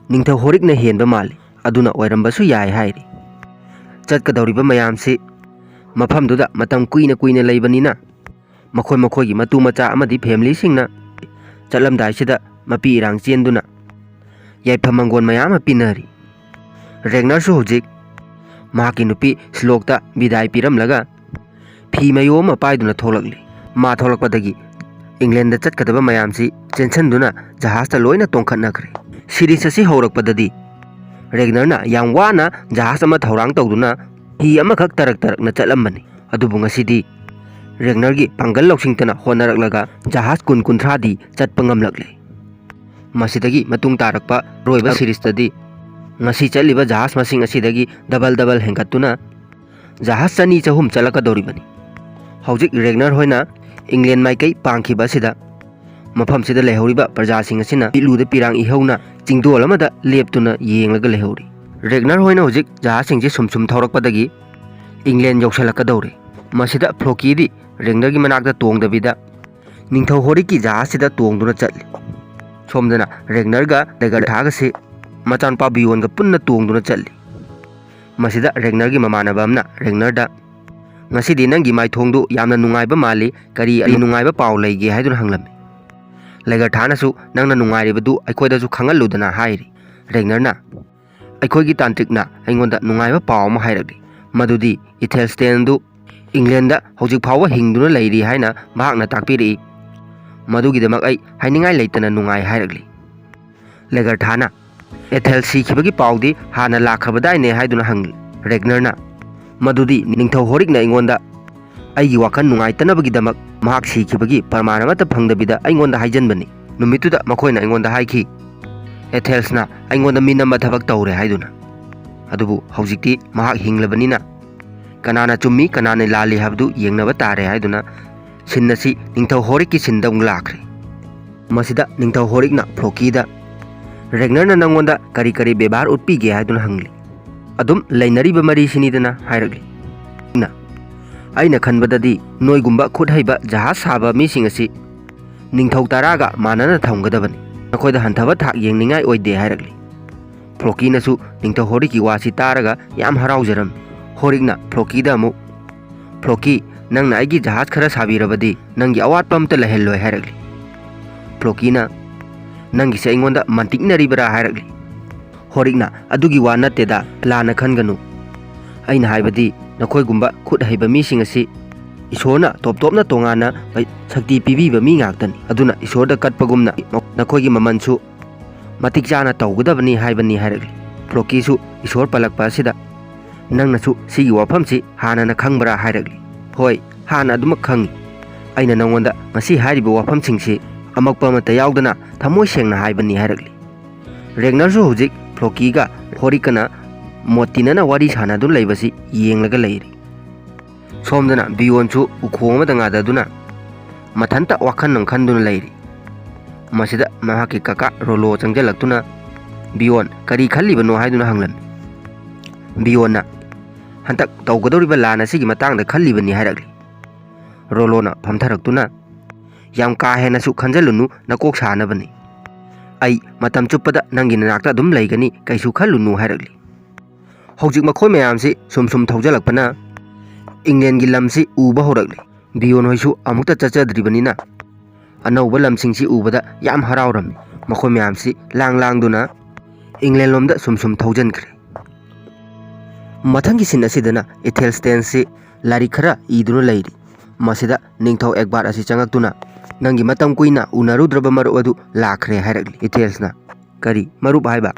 ꯅꯤꯡꯊꯧ ꯍꯣꯔꯤꯛꯅ ꯍꯦꯟꯕ ꯃꯥꯜꯂꯤ꯫ ꯑꯗꯨꯅ ꯑꯣꯏꯔꯝꯕꯁꯨ ꯌꯥꯏ" ꯍꯥꯏꯔꯤ꯫ ꯆꯠꯀꯗꯧꯔꯤꯕ ꯃꯌꯥꯝꯁꯤ ꯃꯐꯝꯗꯨꯗ ꯃꯇꯝ ꯀꯨꯏꯅ ꯀꯨꯏꯅ ꯂꯩꯕꯅꯤꯅ ꯃꯈꯣꯏ ꯃꯈꯣꯏꯒꯤ ꯃꯇꯨ ꯃꯆꯥ ꯑꯃꯗꯤ ꯐꯦꯃꯤꯂꯤꯁꯤꯡꯅ ꯆꯠꯂꯝꯗꯥꯏꯁꯤꯗ ꯃꯄꯤ ꯏꯔꯥꯡ ꯆꯦꯟꯗꯨꯅ ꯌꯥꯏꯐ ꯃꯪꯒꯣꯟ ꯃꯌꯥꯝ ꯑꯃ ꯄꯤꯅꯔꯤ꯫ ꯔꯦꯒꯅꯔꯁꯨ ꯍꯧꯖꯤꯛ ꯃꯍꯥꯛꯀꯤ ꯅꯨꯄꯤ ꯁ꯭ꯂꯣꯛꯇ ꯕꯤꯗꯥꯏ ꯄꯤꯔꯝꯂꯒ ꯐꯤ ꯃꯌꯣꯝ ꯑꯃ ꯄꯥꯏꯗꯨꯅ ꯊꯣꯛꯂꯛꯂꯤ꯫ ꯃꯥ ꯊꯣꯛꯂꯛꯄꯗꯒꯤ ꯏꯪꯂꯦꯟꯗ ꯆꯠꯀꯗꯕ ꯃꯌꯥꯝꯁꯤ ꯆꯦꯟꯁꯤꯟꯗꯨꯅ ꯖꯍꯥꯖꯇ ꯂꯣꯏꯅ ꯇꯣꯡꯈꯠꯅꯈ꯭ꯔꯦ꯫ ꯁꯤꯔꯤꯁ ꯑꯁꯤ ꯍꯧꯔꯛꯄꯗꯗꯤ ꯔꯦꯒꯅꯔꯅ ꯌꯥꯝ ꯋꯥꯅ ꯖꯍꯥꯖ ꯑꯃ ꯊꯧꯔꯥꯡ ꯇꯧꯗꯨꯅ ꯍꯤ ꯑꯃꯈꯛ ꯇꯔꯛ ꯇꯔꯛꯅ ꯆꯠꯂꯝꯕꯅꯤ꯫ ꯑꯗꯨꯕꯨ ꯉꯁꯤꯗꯤ ꯔꯦꯒꯅꯔꯒꯤ ꯄꯥꯡꯒꯜ ꯂꯧꯁꯤꯡꯇꯅ ꯍꯣꯠꯅꯔꯛꯂꯒ ꯖꯍꯥꯖ ꯀꯨꯟ ꯀꯨꯟꯊ꯭ꯔꯥꯗꯤ ꯆꯠꯄ ꯉꯝꯂꯛꯂꯦ꯫ ꯃꯁꯤꯗꯒꯤ ꯃꯇꯨꯡ ꯇꯥꯔꯛꯄ ꯑꯔꯣꯏꯕ ꯁꯤꯔꯤꯁꯇꯗꯤ ꯉꯁꯤ ꯆꯠꯂꯤꯕ ꯖꯍꯥꯖ ꯃꯁꯤꯡ ꯑꯁꯤꯗꯒꯤ ꯗꯕꯜ ꯗꯕꯜ ꯍꯦꯟꯒꯠꯇꯨꯅ ꯖꯍꯥꯖ ꯆꯅꯤ ꯆꯍꯨꯝ ꯆꯠꯂꯛꯀꯗꯧꯔꯤꯕꯅꯤ꯫ ꯍꯧꯖꯤꯛ ꯔꯦꯒꯅꯔ ꯍꯣꯏꯅ ꯏꯪꯂꯦꯟ ꯃꯥꯏꯀꯩ ꯄꯥꯡꯈꯤꯕ ꯑꯁꯤꯗ ꯃꯐꯝꯁꯤꯗ ꯂꯩꯍꯧꯔꯤꯕ ꯄ꯭ꯔꯖꯥꯁꯤꯡ ꯑꯁꯤꯅ ꯄꯤꯛꯂꯨꯗ ꯄꯤꯔꯥꯡ ꯏꯍꯧꯅ ꯆꯤꯡꯗꯣꯜ ꯑꯃꯗ ꯂꯦꯞꯇꯨꯅ ꯌꯦꯡꯂꯒ ꯂꯩꯍꯧꯔꯤ꯫ ꯔꯦꯒꯅꯔ ꯍꯣꯏꯅ ꯍꯧꯖꯤꯛ ꯖꯍꯥꯖꯁꯤꯡꯁꯦ ꯁꯨꯝ ꯁꯨꯝ ꯊꯧꯔꯛꯄꯗꯒꯤ ꯏꯪꯂꯦꯟ ꯌꯧꯁꯤꯜꯂꯛꯀꯗꯧꯔꯦ꯫ ꯃꯁꯤꯗ ꯐ꯭ꯂꯣꯀꯤꯗꯤ ꯔꯦꯒꯅꯔꯒꯤ ꯃꯅꯥꯛꯇ ꯇꯣꯡꯗꯕꯤꯗ ꯅꯤꯡꯊꯧ ꯍꯣꯔꯤꯛꯀꯤ ꯖꯍꯥꯖꯁꯤꯗ ꯇꯣꯡꯗꯨꯅ ꯆꯠꯂꯤ꯫ ꯁꯣꯝꯗꯅ ꯔꯦꯒꯅꯔꯒ ꯂꯦꯒꯔꯊꯥꯒꯁꯤ ꯃꯆꯥꯅꯨꯄꯥ ꯕꯤꯌꯣꯟꯒ ꯄꯨꯟꯅ ꯇꯣꯡꯗꯨꯅ ꯆꯠꯂꯤ꯫ ꯃꯁꯤꯗ ꯔꯦꯒꯅꯔꯒꯤ ꯃꯃꯥꯟꯅꯕ ꯑꯃꯅ ꯔꯦꯒꯅꯔꯗ, "ꯉꯁꯤꯗꯤ ꯅꯪꯒꯤ ꯃꯥꯏꯊꯣꯡꯗꯨ ꯌꯥꯝꯅ ꯅꯨꯡꯉꯥꯏꯕ ꯃꯥꯜꯂꯤ, ꯀꯔꯤ ꯅꯨꯡꯉꯥꯏꯕ ꯄꯥꯎ ꯂꯩꯒꯦ?" ꯍꯥꯏꯗꯨꯅ ꯍꯪꯂꯝꯃꯤ꯫ ꯂꯦꯒꯔꯊꯥꯅꯁꯨ, "ꯅꯪꯅ ꯅꯨꯡꯉꯥꯏꯔꯤꯕꯗꯨ ꯑꯩꯈꯣꯏꯗꯁꯨ ꯈꯪꯍꯜꯂꯨꯗꯅ" ꯍꯥꯏꯔꯤ꯫ ꯔꯦꯒꯅꯔꯅ, "ꯑꯩꯈꯣꯏꯒꯤ ꯇꯥꯟꯇ꯭ꯔꯤꯛꯅ ꯑꯩꯉꯣꯟꯗ ꯅꯨꯡꯉꯥꯏꯕ ꯄꯥꯎ ꯑꯃ ꯍꯥꯏꯔꯛꯂꯤ, ꯃꯗꯨꯗꯤ ꯏꯊꯦꯜꯁꯇꯦꯟꯗꯨ ꯏꯪꯂꯦꯟꯗ ꯍꯧꯖꯤꯛ ꯐꯥꯎꯕ ꯍꯤꯡꯗꯨꯅ ꯂꯩꯔꯤ ꯍꯥꯏꯅ ꯃꯍꯥꯛꯅ ꯇꯥꯛꯄꯤꯔꯛꯏ꯫ ꯃꯗꯨꯒꯤꯗꯃꯛ ꯑꯩ ꯍꯥꯏꯅꯤꯡꯉꯥꯏ ꯂꯩꯇꯅ ꯅꯨꯡꯉꯥꯏ" ꯍꯥꯏꯔꯛꯂꯤ꯫ ꯂꯦꯒꯔꯊꯥꯅ, "ꯑꯦꯊꯦꯜ ꯁꯤꯈꯤꯕꯒꯤ ꯄꯥꯎꯗꯤ ꯍꯥꯟꯅ ꯂꯥꯛꯈ꯭ꯔꯕꯗꯥꯏꯅꯦ?" ꯍꯥꯏꯗꯨꯅ ꯍꯪꯂꯤ꯫ ꯔꯦꯒꯅꯔꯅ, "ꯃꯗꯨꯗꯤ ꯅꯤꯡꯊꯧ ꯍꯣꯔꯤꯛꯅ ꯑꯩꯉꯣꯟꯗ ꯑꯩꯒꯤ ꯋꯥꯈꯜ ꯅꯨꯡꯉꯥꯏꯇꯅꯕꯒꯤꯗꯃꯛ ꯃꯍꯥꯛ ꯁꯤꯈꯤꯕꯒꯤ ꯄ꯭ꯔꯃꯥꯟ ꯑꯃꯠꯇ ꯐꯪꯗꯕꯤꯗ ꯑꯩꯉꯣꯟꯗ ꯍꯥꯏꯖꯟꯕꯅꯤ꯫ ꯅꯨꯃꯤꯠꯇꯨꯗ ꯃꯈꯣꯏꯅ ꯑꯩꯉꯣꯟꯗ ꯍꯥꯏꯈꯤ, 'ꯑꯦꯊꯦꯜꯁꯅ ꯑꯩꯉꯣꯟꯗ ꯃꯤꯅꯝꯕ ꯊꯕꯛ ꯇꯧꯔꯦ' ꯍꯥꯏꯗꯨꯅ꯫ ꯑꯗꯨꯕꯨ ꯍꯧꯖꯤꯛꯇꯤ ꯃꯍꯥꯛ ꯍꯤꯡꯂꯕꯅꯤꯅ ꯀꯅꯥꯅ ꯆꯨꯝꯃꯤ, ꯀꯅꯥꯅ ꯂꯥꯜꯂꯤ ꯍꯥꯏꯕꯗꯨ ꯌꯦꯡꯅꯕ ꯇꯥꯔꯦ" ꯍꯥꯏꯗꯨꯅ ꯁꯤꯟ ꯑꯁꯤ ꯅꯤꯡꯊꯧ ꯍꯣꯔꯤꯛꯀꯤ ꯁꯤꯟꯗ ꯑꯃꯨꯛ ꯂꯥꯛꯈ꯭ꯔꯦ꯫ ꯃꯁꯤꯗ ꯅꯤꯡꯊꯧ ꯍꯣꯔꯤꯛꯅ ꯐ꯭ꯂꯣꯀꯤꯗ, "ꯔꯦꯒꯅꯔꯅ ꯅꯪꯉꯣꯟꯗ ꯀꯔꯤ ꯀꯔꯤ ꯕꯦꯕꯥꯔ ꯎꯠꯄꯤꯒꯦ?" ꯍꯥꯏꯗꯨꯅ ꯍꯪꯂꯤ꯫ "ꯑꯗꯨꯝ ꯂꯩꯅꯔꯤꯕ ꯃꯔꯤꯁꯤꯅꯤꯗꯅ" ꯍꯥꯏꯔꯛꯂꯤ꯫ ꯅ, "ꯑꯩꯅ ꯈꯟꯕꯗꯗꯤ ꯅꯣꯏꯒꯨꯝꯕ ꯈꯨꯠ ꯍꯩꯕ ꯖꯍꯥꯖ ꯁꯥꯕ ꯃꯤꯁꯤꯡ ꯑꯁꯤ ꯅꯤꯡꯊꯧ ꯇꯔꯥꯒ ꯃꯥꯟꯅꯅ ꯊꯝꯒꯗꯕꯅꯤ꯫ ꯅꯈꯣꯏꯗ ꯍꯟꯊꯕ ꯊꯥꯛ ꯌꯦꯡꯅꯤꯡꯉꯥꯏ ꯑꯣꯏꯗꯦ" ꯍꯥꯏꯔꯛꯂꯤ꯫ ꯐ꯭ꯂꯣꯀꯤꯅꯁꯨ ꯅꯤꯡꯊꯧ ꯍꯣꯔꯤꯛꯀꯤ ꯋꯥꯁꯤ ꯇꯥꯔꯒ ꯌꯥꯝ ꯍꯔꯥꯎꯖꯔꯝꯃꯤ꯫ ꯍꯣꯔꯤꯛꯅ ꯐ꯭ꯂꯣꯀꯤꯗ ꯑꯃꯨꯛ, "ꯐ꯭ꯂꯣꯀꯤ, ꯅꯪꯅ ꯑꯩꯒꯤ ꯖꯍꯥꯖ ꯈꯔ ꯁꯥꯕꯤꯔꯕꯗꯤ ꯅꯪꯒꯤ ꯑꯋꯥꯠꯄ ꯑꯝꯇ ꯂꯩꯍꯜꯂꯣꯏ" ꯍꯥꯏꯔꯛꯂꯤ꯫ ꯐ꯭ꯂꯣꯀꯤꯅ, "ꯅꯪꯒꯤꯁꯦ ꯑꯩꯉꯣꯟꯗ ꯃꯟꯇꯤꯛꯅꯔꯤꯕ꯭ꯔꯥ?" ꯍꯥꯏꯔꯛꯂꯤ꯫ ꯍꯣꯔꯤꯛꯅ, "ꯑꯗꯨꯒꯤ ꯋꯥ ꯅꯠꯇꯦꯗ, ꯂꯥꯟꯅ ꯈꯟꯒꯅꯨ꯫ ꯑꯩꯅ ꯍꯥꯏꯕꯗꯤ ꯅꯈꯣꯏꯒꯨꯝꯕ ꯈꯨꯠ ꯍꯩꯕ ꯃꯤꯁꯤꯡ ꯑꯁꯤ ꯏꯁꯣꯔꯅ ꯇꯣꯞ ꯇꯣꯞꯅ ꯇꯣꯉꯥꯟꯅ ꯄꯩ-, ꯁꯛꯇꯤ ꯄꯤꯕꯤꯕ ꯃꯤ ꯉꯥꯛꯇꯅꯤ꯫ ꯑꯗꯨꯅ ꯏꯁꯣꯔꯗ ꯀꯠꯄꯒꯨꯝꯅ ꯅꯈꯣꯏꯒꯤ ꯃꯃꯜꯁꯨ ꯃꯇꯤꯛ ꯆꯥꯅ ꯇꯧꯒꯗꯕꯅꯤ ꯍꯥꯏꯕꯅꯤ" ꯍꯥꯏꯔꯛꯂꯤ꯫ ꯐ꯭ꯂꯣꯀꯤꯁꯨ ꯏꯁꯣꯔ ꯄꯜꯂꯛꯄ ꯑꯁꯤꯗ, "ꯅꯪꯅꯁꯨ ꯁꯤꯒꯤ ꯋꯥꯐꯝꯁꯤ ꯍꯥꯟꯅꯅ ꯈꯪꯕ꯭ꯔꯥ?" ꯍꯥꯏꯔꯛꯂꯤ꯫ "ꯍꯣꯏ, ꯍꯥꯟꯅ ꯑꯗꯨꯃꯛ ꯈꯪꯉꯤ꯫ ꯑꯩꯅ ꯅꯪꯉꯣꯟꯗ ꯉꯁꯤ ꯍꯥꯏꯔꯤꯕ ꯋꯥꯐꯝꯁꯤꯡꯁꯤ ꯑꯃꯛꯄ ꯑꯃꯠꯇ ꯌꯥꯎꯗꯅ ꯊꯃꯣꯏ ꯁꯦꯡꯅ ꯍꯥꯏꯕꯅꯤ" ꯍꯥꯏꯔꯛꯂꯤ꯫ ꯔꯦꯒꯅꯔꯁꯨ ꯍꯧꯖꯤꯛ ꯐ꯭ꯂꯣꯀꯤꯒ ꯍꯣꯔꯤꯛꯀꯅ ꯃꯣꯠ ꯇꯤꯟꯅꯅ ꯋꯥꯔꯤ ꯁꯥꯟꯅꯗꯨꯅ ꯂꯩꯕꯁꯤ ꯌꯦꯡꯂꯒ ꯂꯩꯔꯤ꯫ ꯁꯣꯝꯗꯅ ꯕꯤꯌꯣꯟꯁꯨ ꯎꯈꯣꯡ ꯑꯃꯗ ꯉꯥꯗꯗꯨꯅ ꯃꯊꯟꯇ ꯋꯥꯈꯜ ꯑꯃ ꯈꯟꯗꯨꯅ ꯂꯩꯔꯤ꯫ ꯃꯁꯤꯗ ꯃꯍꯥꯛꯀꯤ ꯀꯀꯥ ꯔꯣꯂꯣ ꯆꯪꯁꯤꯜꯂꯛꯇꯨꯅ, "ꯕꯤꯌꯣꯟ, ꯀꯔꯤ ꯈꯜꯂꯤꯕꯅꯣ?" ꯍꯥꯏꯗꯨꯅ ꯍꯪꯂꯝꯃꯤ꯫ ꯕꯤꯌꯣꯟꯅ, "ꯍꯟꯗꯛ ꯇꯧꯒꯗꯧꯔꯤꯕ ꯂꯥꯟ ꯑꯁꯤꯒꯤ ꯃꯇꯥꯡꯗ ꯈꯜꯂꯤꯕꯅꯤ" ꯍꯥꯏꯔꯛꯂꯤ꯫ ꯔꯣꯂꯣꯅ ꯐꯝꯊꯔꯛꯇꯨꯅ, "ꯌꯥꯝ ꯀꯥ ꯍꯦꯟꯅꯁꯨ ꯈꯟꯖꯜꯂꯨꯅꯨ, ꯅꯀꯣꯛ ꯁꯥꯅꯕꯅꯤ꯫ ꯑꯩ ꯃꯇꯝ ꯆꯨꯞꯄꯗ ꯅꯪꯒꯤ ꯅꯅꯥꯛꯇ ꯑꯗꯨꯝ ꯂꯩꯒꯅꯤ, ꯀꯩꯁꯨ ꯈꯜꯂꯨꯅꯨ" ꯍꯥꯏꯔꯛꯂꯤ꯫ ꯍꯧꯖꯤꯛ ꯃꯈꯣꯏ ꯃꯌꯥꯝꯁꯤ ꯁꯨꯝ ꯁꯨꯝ ꯊꯧꯖꯜꯂꯛꯄꯅ ꯏꯪꯂꯦꯟꯒꯤ ꯂꯝꯁꯤ ꯎꯕ ꯍꯧꯔꯛꯂꯤ꯫ ꯕꯤꯌꯣꯟ ꯍꯣꯏꯁꯨ ꯑꯃꯨꯛꯇ ꯆꯠꯆꯗ꯭ꯔꯤꯕꯅꯤꯅ ꯑꯅꯧꯕ ꯂꯝꯁꯤꯡꯁꯤ ꯎꯕꯗ ꯌꯥꯝ ꯍꯔꯥꯎꯔꯝꯃꯤ꯫ ꯃꯈꯣꯏ ꯃꯌꯥꯝꯁꯤ ꯂꯥꯡ ꯂꯥꯡꯗꯨꯅ ꯏꯪꯂꯦꯟ ꯂꯣꯝꯗ ꯁꯨꯝ ꯁꯨꯝ ꯊꯧꯖꯟꯈ꯭ꯔꯦ꯫ ꯃꯊꯪꯒꯤ ꯁꯤꯟ ꯑꯁꯤꯗꯅ ꯏꯊꯦꯜꯁ꯭ꯇꯦꯟꯁꯤ ꯂꯥꯏꯔꯤꯛ ꯈꯔ ꯏꯗꯨꯅ ꯂꯩꯔꯤ꯫ ꯃꯁꯤꯗ ꯅꯤꯡꯊꯧ ꯑꯦꯛꯕꯥꯔꯠ ꯑꯁꯤ ꯆꯪꯉꯛꯇꯨꯅ, "ꯅꯪꯒꯤ ꯃꯇꯝ ꯀꯨꯏꯅ ꯎꯅꯔꯨꯗ꯭ꯔꯕ ꯃꯔꯨꯞ ꯑꯗꯨ ꯂꯥꯛꯈ꯭ꯔꯦ" ꯍꯥꯏꯔꯛꯂꯤ꯫ ꯏꯊꯦꯜꯁꯅ, "ꯀꯔꯤ ꯃꯔꯨꯞ ꯍꯥꯏꯕ?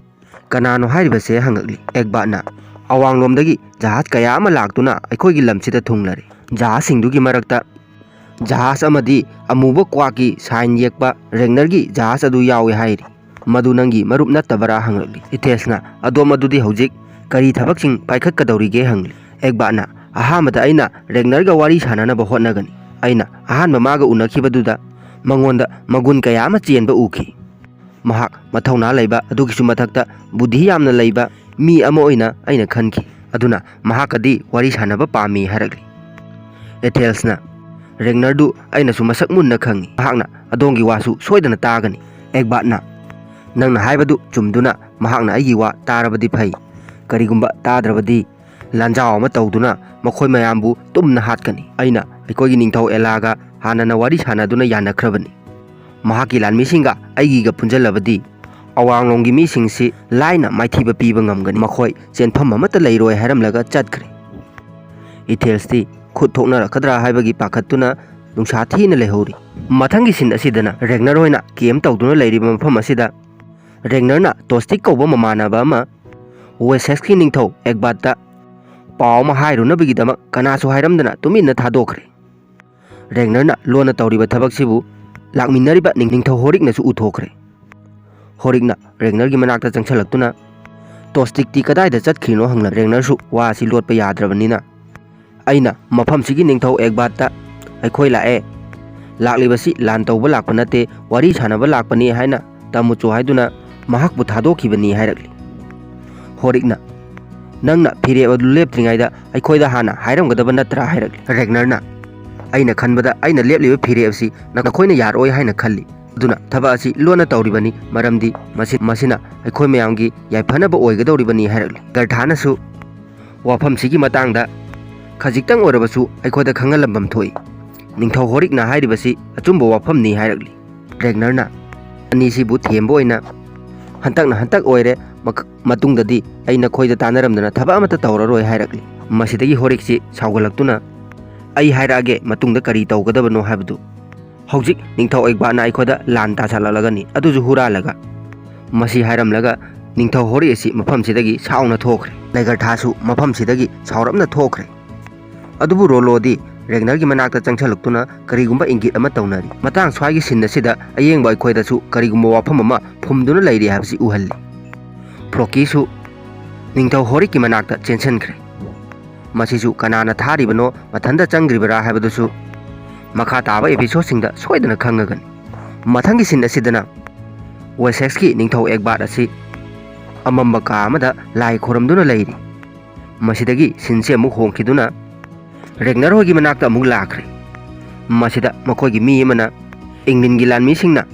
ꯀꯅꯥꯅꯣ ꯍꯥꯏꯔꯤꯕꯁꯦ?" ꯍꯪꯉꯛꯂꯤ꯫ ꯑꯦꯛꯕꯥꯔꯠꯅ, "ꯑꯋꯥꯡꯂꯣꯝꯗꯒꯤ ꯖꯍꯥꯖ ꯀꯌꯥ ꯑꯃ ꯂꯥꯛꯇꯨꯅ ꯑꯩꯈꯣꯏꯒꯤ ꯂꯝꯁꯤꯗ ꯊꯨꯡꯂꯔꯦ꯫ ꯖꯍꯥꯖꯁꯤꯡꯗꯨꯒꯤ ꯃꯔꯛꯇ ꯖꯍꯥꯖ ꯑꯃꯗꯤ ꯑꯃꯨꯕ ꯀ꯭ꯋꯥꯛꯀꯤ ꯁꯥꯏꯟ ꯌꯦꯛꯄ ꯔꯦꯒꯅꯔꯒꯤ ꯖꯍꯥꯖ ꯑꯗꯨ ꯌꯥꯎꯏ ꯍꯥꯏꯔꯤ꯫ ꯃꯗꯨ ꯅꯪꯒꯤ ꯃꯔꯨꯞ ꯅꯠꯇꯕꯔꯥ?" ꯍꯪꯂꯛꯂꯤ꯫ ꯏꯊꯦꯜꯁꯅ, "ꯑꯗꯣꯝ ꯑꯗꯨꯗꯤ ꯍꯧꯖꯤꯛ ꯀꯔꯤ ꯊꯕꯛꯁꯤꯡ ꯄꯥꯏꯈꯠꯀꯗꯧꯔꯤꯒꯦ?" ꯍꯪꯂꯤ꯫ ꯑꯦꯛꯕꯥꯔꯠꯅ, "ꯑꯍꯥꯟꯕꯗ ꯑꯩꯅ ꯔꯦꯒꯅꯔꯒ ꯋꯥꯔꯤ ꯁꯥꯟꯅꯅꯕ ꯍꯣꯠꯅꯒꯅꯤ꯫ ꯑꯩꯅ ꯑꯍꯥꯟꯕ ꯃꯥꯒ ꯎꯅꯈꯤꯕꯗꯨꯗ ꯃꯉꯣꯟꯗ ꯃꯒꯨꯟ ꯀꯌꯥ ꯑꯃ ꯆꯦꯟꯕ ꯎꯈꯤ꯫ ꯃꯍꯥꯛ ꯃꯊꯧꯅꯥ ꯂꯩꯕ, ꯑꯗꯨꯒꯤꯁꯨ ꯃꯊꯛꯇ ꯕꯨꯙꯤ ꯌꯥꯝꯅ ꯂꯩꯕ ꯃꯤ ꯑꯃ ꯑꯣꯏꯅ ꯑꯩꯅ ꯈꯟꯈꯤ꯫ ꯑꯗꯨꯅ ꯃꯍꯥꯛꯀꯗꯤ ꯋꯥꯔꯤ ꯁꯥꯟꯅꯕ ꯄꯥꯝꯃꯤ" ꯍꯥꯏꯔꯛꯂꯤ꯫ ꯏꯊꯦꯜꯁꯅ, "ꯔꯦꯒꯅꯔꯗꯨ ꯑꯩꯅꯁꯨ ꯃꯁꯛ ꯃꯨꯟꯅ ꯈꯪꯏ꯫ ꯃꯍꯥꯛꯅ ꯑꯗꯣꯝꯒꯤ ꯋꯥꯁꯨ ꯁꯣꯏꯗꯅ ꯇꯥꯒꯅꯤ꯫" ꯑꯦꯛꯕꯥꯔꯠꯅ, "ꯅꯪꯅ ꯍꯥꯏꯕꯗꯨ ꯆꯨꯝꯗꯨꯅ ꯃꯍꯥꯛꯅ ꯑꯩꯒꯤ ꯋꯥ ꯇꯥꯔꯕꯗꯤ ꯐꯩ꯫ ꯀꯔꯤꯒꯨꯝꯕ ꯇꯥꯗ꯭ꯔꯕꯗꯤ ꯂꯥꯟꯖꯥꯎ ꯑꯃ ꯇꯧꯗꯨꯅ ꯃꯈꯣꯏ ꯃꯌꯥꯝꯕꯨ ꯇꯨꯝꯅ ꯍꯥꯠꯀꯅꯤ꯫ ꯑꯩꯅ ꯑꯩꯈꯣꯏꯒꯤ ꯅꯤꯡꯊꯧ ꯑꯦꯂꯥꯒ ꯍꯥꯟꯅꯅ ꯋꯥꯔꯤ ꯁꯥꯟꯅꯗꯨꯅ ꯌꯥꯅꯈ꯭ꯔꯕꯅꯤ꯫ ꯃꯍꯥꯛꯀꯤ ꯂꯥꯟꯃꯤꯁꯤꯡꯒ ꯑꯩꯒꯤꯒ ꯄꯨꯟꯖꯜꯂꯕꯗꯤ ꯑꯋꯥꯡꯂꯣꯝꯒꯤ ꯃꯤꯁꯤꯡꯁꯤ ꯂꯥꯏꯅ ꯃꯥꯏꯊꯤꯕ ꯄꯤꯕ ꯉꯝꯒꯅꯤ꯫ ꯃꯈꯣꯏ ꯆꯦꯟꯐꯝ ꯑꯃꯠꯇ ꯂꯩꯔꯣꯏ" ꯍꯥꯏꯔꯝꯂꯒ ꯆꯠꯈ꯭ꯔꯦ꯫ ꯏꯊꯦꯜꯁꯇꯤ ꯈꯨꯠ ꯊꯣꯛꯅꯔꯛꯀꯗ꯭ꯔꯥ ꯍꯥꯏꯕꯒꯤ ꯄꯥꯈꯠꯇꯨꯅ ꯅꯨꯡꯁꯥ ꯊꯤꯅ ꯂꯩꯍꯧꯔꯤ꯫ ꯃꯊꯪꯒꯤ ꯁꯤꯟ ꯑꯁꯤꯗꯅ ꯔꯦꯒꯅꯔ ꯍꯣꯏꯅ ꯀꯦꯝ ꯇꯧꯗꯨꯅ ꯂꯩꯔꯤꯕ ꯃꯐꯝ ꯑꯁꯤꯗ ꯔꯦꯒꯅꯔꯅ ꯇꯣꯁꯇꯤꯛ ꯀꯧꯕ ꯃꯃꯥꯟꯅꯕ ꯑꯃ ꯋꯦꯁꯦꯛꯁꯀꯤ ꯅꯤꯡꯊꯧ ꯑꯦꯛꯕꯥꯔꯠꯇ ꯄꯥꯎ ꯑꯃ ꯍꯥꯏꯔꯨꯅꯕꯒꯤꯗꯃꯛ ꯀꯅꯥꯁꯨ ꯍꯥꯏꯔꯝꯗꯅ ꯇꯨꯃꯤꯟꯅ ꯊꯥꯗꯣꯛꯈ꯭ꯔꯦ꯫ ꯔꯦꯒꯅꯔꯅ ꯂꯣꯟꯅ ꯇꯧꯔꯤꯕ ꯊꯕꯛꯁꯤꯕꯨ ꯂꯥꯛꯃꯤꯟꯅꯔꯤꯕ ꯅꯤꯡ-, ꯅꯤꯡꯊꯧ ꯍꯣꯔꯤꯛꯅꯁꯨ ꯎꯊꯣꯛꯈ꯭ꯔꯦ꯫ ꯍꯣꯔꯤꯛꯅ ꯔꯦꯒꯅꯔꯒꯤ ꯃꯅꯥꯛꯇ ꯆꯪꯁꯤꯜꯂꯛꯇꯨꯅ, ꯇꯣꯁꯇꯤꯛꯇꯤ ꯀꯗꯥꯏꯗ ꯆꯠꯈ꯭ꯔꯤꯅꯣ ꯍꯪꯂꯛ꯫ ꯔꯦꯒꯅꯔꯁꯨ ꯋꯥꯁꯤ ꯂꯣꯠꯄ ꯌꯥꯗ꯭ꯔꯕꯅꯤꯅ, "ꯑꯩꯅ ꯃꯐꯝꯁꯤꯒꯤ ꯅꯤꯡꯊꯧ ꯑꯦꯒꯕꯥꯠꯇ ꯑꯩꯈꯣꯏ ꯂꯥꯛꯑꯦ꯫ ꯂꯥꯛꯂꯤꯕꯁꯤ ꯂꯥꯟ ꯇꯧꯕ ꯂꯥꯛꯄ ꯅꯠꯇꯦ, ꯋꯥꯔꯤ ꯁꯥꯟꯅꯕ ꯂꯥꯛꯄꯅꯤ" ꯍꯥꯏꯅ ꯇꯥꯃꯨꯆꯣ ꯍꯥꯏꯗꯨꯅ ꯃꯍꯥꯛꯄꯨ ꯊꯥꯗꯣꯛꯈꯤꯕꯅꯤ ꯍꯥꯏꯔꯛꯂꯤ꯫ ꯍꯣꯔꯤꯛꯅ, "ꯅꯪꯅ ꯐꯤꯔꯦꯞ ꯑꯗꯨ ꯂꯦꯞꯇ꯭ꯔꯤꯉꯩꯗ ꯑꯩꯈꯣꯏꯗ ꯍꯥꯟꯅ ꯍꯥꯏꯔꯝꯒꯗꯕ ꯅꯠꯇ꯭ꯔꯥ?" ꯍꯥꯏꯔꯛꯂꯤ꯫ ꯔꯦꯒꯅꯔꯅ, "ꯑꯩꯅ ꯈꯟꯕꯗ ꯑꯩꯅ ꯂꯦꯞꯂꯤꯕ ꯐꯤꯔꯦꯞ ꯑꯁꯤ ꯅꯈꯣꯏꯅ ꯌꯥꯔꯛꯑꯣꯏ ꯍꯥꯏꯅ ꯈꯜꯂꯤ꯫ ꯑꯗꯨꯅ ꯊꯕꯛ ꯑꯁꯤ ꯂꯣꯟꯅ ꯇꯧꯔꯤꯕꯅꯤ, ꯃꯔꯝꯗꯤ ꯃꯁꯤ, ꯃꯁꯤꯅ ꯑꯩꯈꯣꯏ ꯃꯌꯥꯝꯒꯤ ꯌꯥꯏꯐꯅꯕ ꯑꯣꯏꯒꯗꯧꯔꯤꯕꯅꯤ" ꯍꯥꯏꯔꯛꯂꯤ꯫ ꯒꯔꯊꯥꯅꯁꯨ ꯋꯥꯐꯝꯁꯤꯒꯤ ꯃꯇꯥꯡꯗ ꯈꯖꯤꯛꯇꯪ ꯑꯣꯏꯔꯕꯁꯨ ꯑꯩꯈꯣꯏꯗ ꯈꯪꯍꯜꯂꯝꯕꯝ ꯊꯣꯛꯏ꯫ ꯅꯤꯡꯊꯧ ꯍꯣꯔꯤꯛꯅ ꯍꯥꯏꯔꯤꯕꯁꯤ ꯑꯆꯨꯝꯕ ꯋꯥꯐꯝꯅꯤ ꯍꯥꯏꯔꯛꯂꯤ꯫ ꯔꯦꯒꯅꯔꯅ ꯑꯅꯤꯁꯤꯕꯨ ꯊꯦꯝꯕ ꯑꯣꯏꯅ, "ꯍꯟꯇꯛꯅ ꯍꯟꯇꯛ ꯑꯣꯏꯔꯦ, ꯃꯛ-, ꯃꯇꯨꯡꯗꯗꯤ ꯑꯩ ꯅꯈꯣꯏꯗ ꯇꯥꯟꯅꯔꯝꯗꯅ ꯊꯕꯛ ꯑꯃꯠꯇ ꯇꯧꯔꯔꯣꯏ" ꯍꯥꯏꯔꯛꯂꯤ꯫ ꯃꯁꯤꯗꯒꯤ ꯍꯣꯔꯤꯛꯁꯤ ꯁꯥꯎꯒꯠꯂꯛꯇꯨꯅ, "ꯑꯩ ꯍꯥꯏꯔꯛꯑꯒꯦ ꯃꯇꯨꯡꯗ ꯀꯔꯤ ꯇꯧꯒꯗꯕꯅꯣ ꯍꯥꯏꯕꯗꯨ꯫ ꯍꯧꯖꯤꯛ ꯅꯤꯡꯊꯧ ꯑꯦꯒꯕꯥꯠꯅ ꯑꯩꯈꯣꯏꯗ ꯂꯥꯟ ꯇꯥꯁꯜꯂꯛꯂꯒꯅꯤ, ꯑꯗꯨꯁꯨ ꯍꯨꯔꯥꯜꯂꯒ"꯫ ꯃꯁꯤ ꯍꯥꯏꯔꯝꯂꯒ ꯅꯤꯡꯊꯧ ꯍꯣꯔꯤꯛ ꯑꯁꯤ ꯃꯐꯝꯁꯤꯗꯒꯤ ꯁꯥꯎꯅ ꯊꯣꯛꯈ꯭ꯔꯦ꯫ ꯂꯩꯒꯔꯊꯥꯁꯨ ꯃꯐꯝꯁꯤꯗꯒꯤ ꯁꯥꯎꯔꯞꯅ ꯊꯣꯛꯈ꯭ꯔꯦ꯫ ꯑꯗꯨꯕꯨ ꯔꯣꯂꯣꯗꯤ ꯔꯦꯒꯅꯔꯒꯤ ꯃꯅꯥꯛꯇ ꯆꯪꯁꯤꯜꯂꯛꯇꯨꯅ ꯀꯔꯤꯒꯨꯝꯕ ꯏꯪꯒꯤꯠ ꯑꯃ ꯇꯧꯅꯔꯤ꯫ ꯃꯇꯥꯡ ꯁ꯭ꯋꯥꯏꯒꯤ ꯁꯤꯟ ꯑꯁꯤꯗ ꯑꯌꯦꯡꯕ ꯑꯩꯈꯣꯏꯗꯁꯨ ꯀꯔꯤꯒꯨꯝꯕ ꯋꯥꯐꯝ ꯑꯃ ꯐꯨꯝꯗꯨꯅ ꯂꯩꯔꯤ ꯍꯥꯏꯕꯁꯤ ꯎꯍꯜꯂꯤ꯫ ꯐ꯭ꯔꯣꯀꯤꯁꯨ ꯅꯤꯡꯊꯧ ꯍꯣꯔꯤꯛꯀꯤ ꯃꯅꯥꯛꯇ ꯆꯦꯟꯁꯤꯟꯈ꯭ꯔꯦ꯫ ꯃꯁꯤꯁꯨ ꯀꯅꯥꯅ ꯊꯥꯔꯤꯕꯅꯣ, ꯃꯊꯟꯇ ꯆꯪꯈ꯭ꯔꯤꯕꯔꯥ ꯍꯥꯏꯕꯗꯨꯁꯨ ꯃꯈꯥ ꯇꯥꯕ ꯑꯦꯄꯤꯁꯣꯗꯁꯤꯡꯗ ꯁꯣꯏꯗꯅ ꯈꯪꯉꯒꯅꯤ꯫ ꯃꯊꯪꯒꯤ ꯁꯤꯟ ꯑꯁꯤꯗꯅ ꯋꯦꯁꯦꯛꯁꯀꯤ ꯅꯤꯡꯊꯧ ꯑꯦꯒꯕꯥꯠ ꯑꯁꯤ ꯑꯃꯝꯕ ꯀꯥ ꯑꯃꯗ ꯂꯥꯏ ꯈꯣꯏꯔꯝꯗꯨꯅ ꯂꯩꯔꯤ꯫ ꯃꯁꯤꯗꯒꯤ ꯁꯤꯟꯁꯦ ꯑꯃꯨꯛ ꯍꯣꯡꯈꯤꯗꯨꯅ ꯔꯦꯒꯅꯔ ꯍꯣꯏꯒꯤ ꯃꯅꯥꯛꯇ ꯑꯃꯨꯛ ꯂꯥꯛꯈ꯭ꯔꯦ꯫ ꯃꯁꯤꯗ ꯃꯈꯣꯏꯒꯤ ꯃꯤ ꯑꯃꯅ ꯏꯪꯂꯦꯟꯒꯤ ꯂꯥꯟꯃꯤꯁꯤꯡꯅ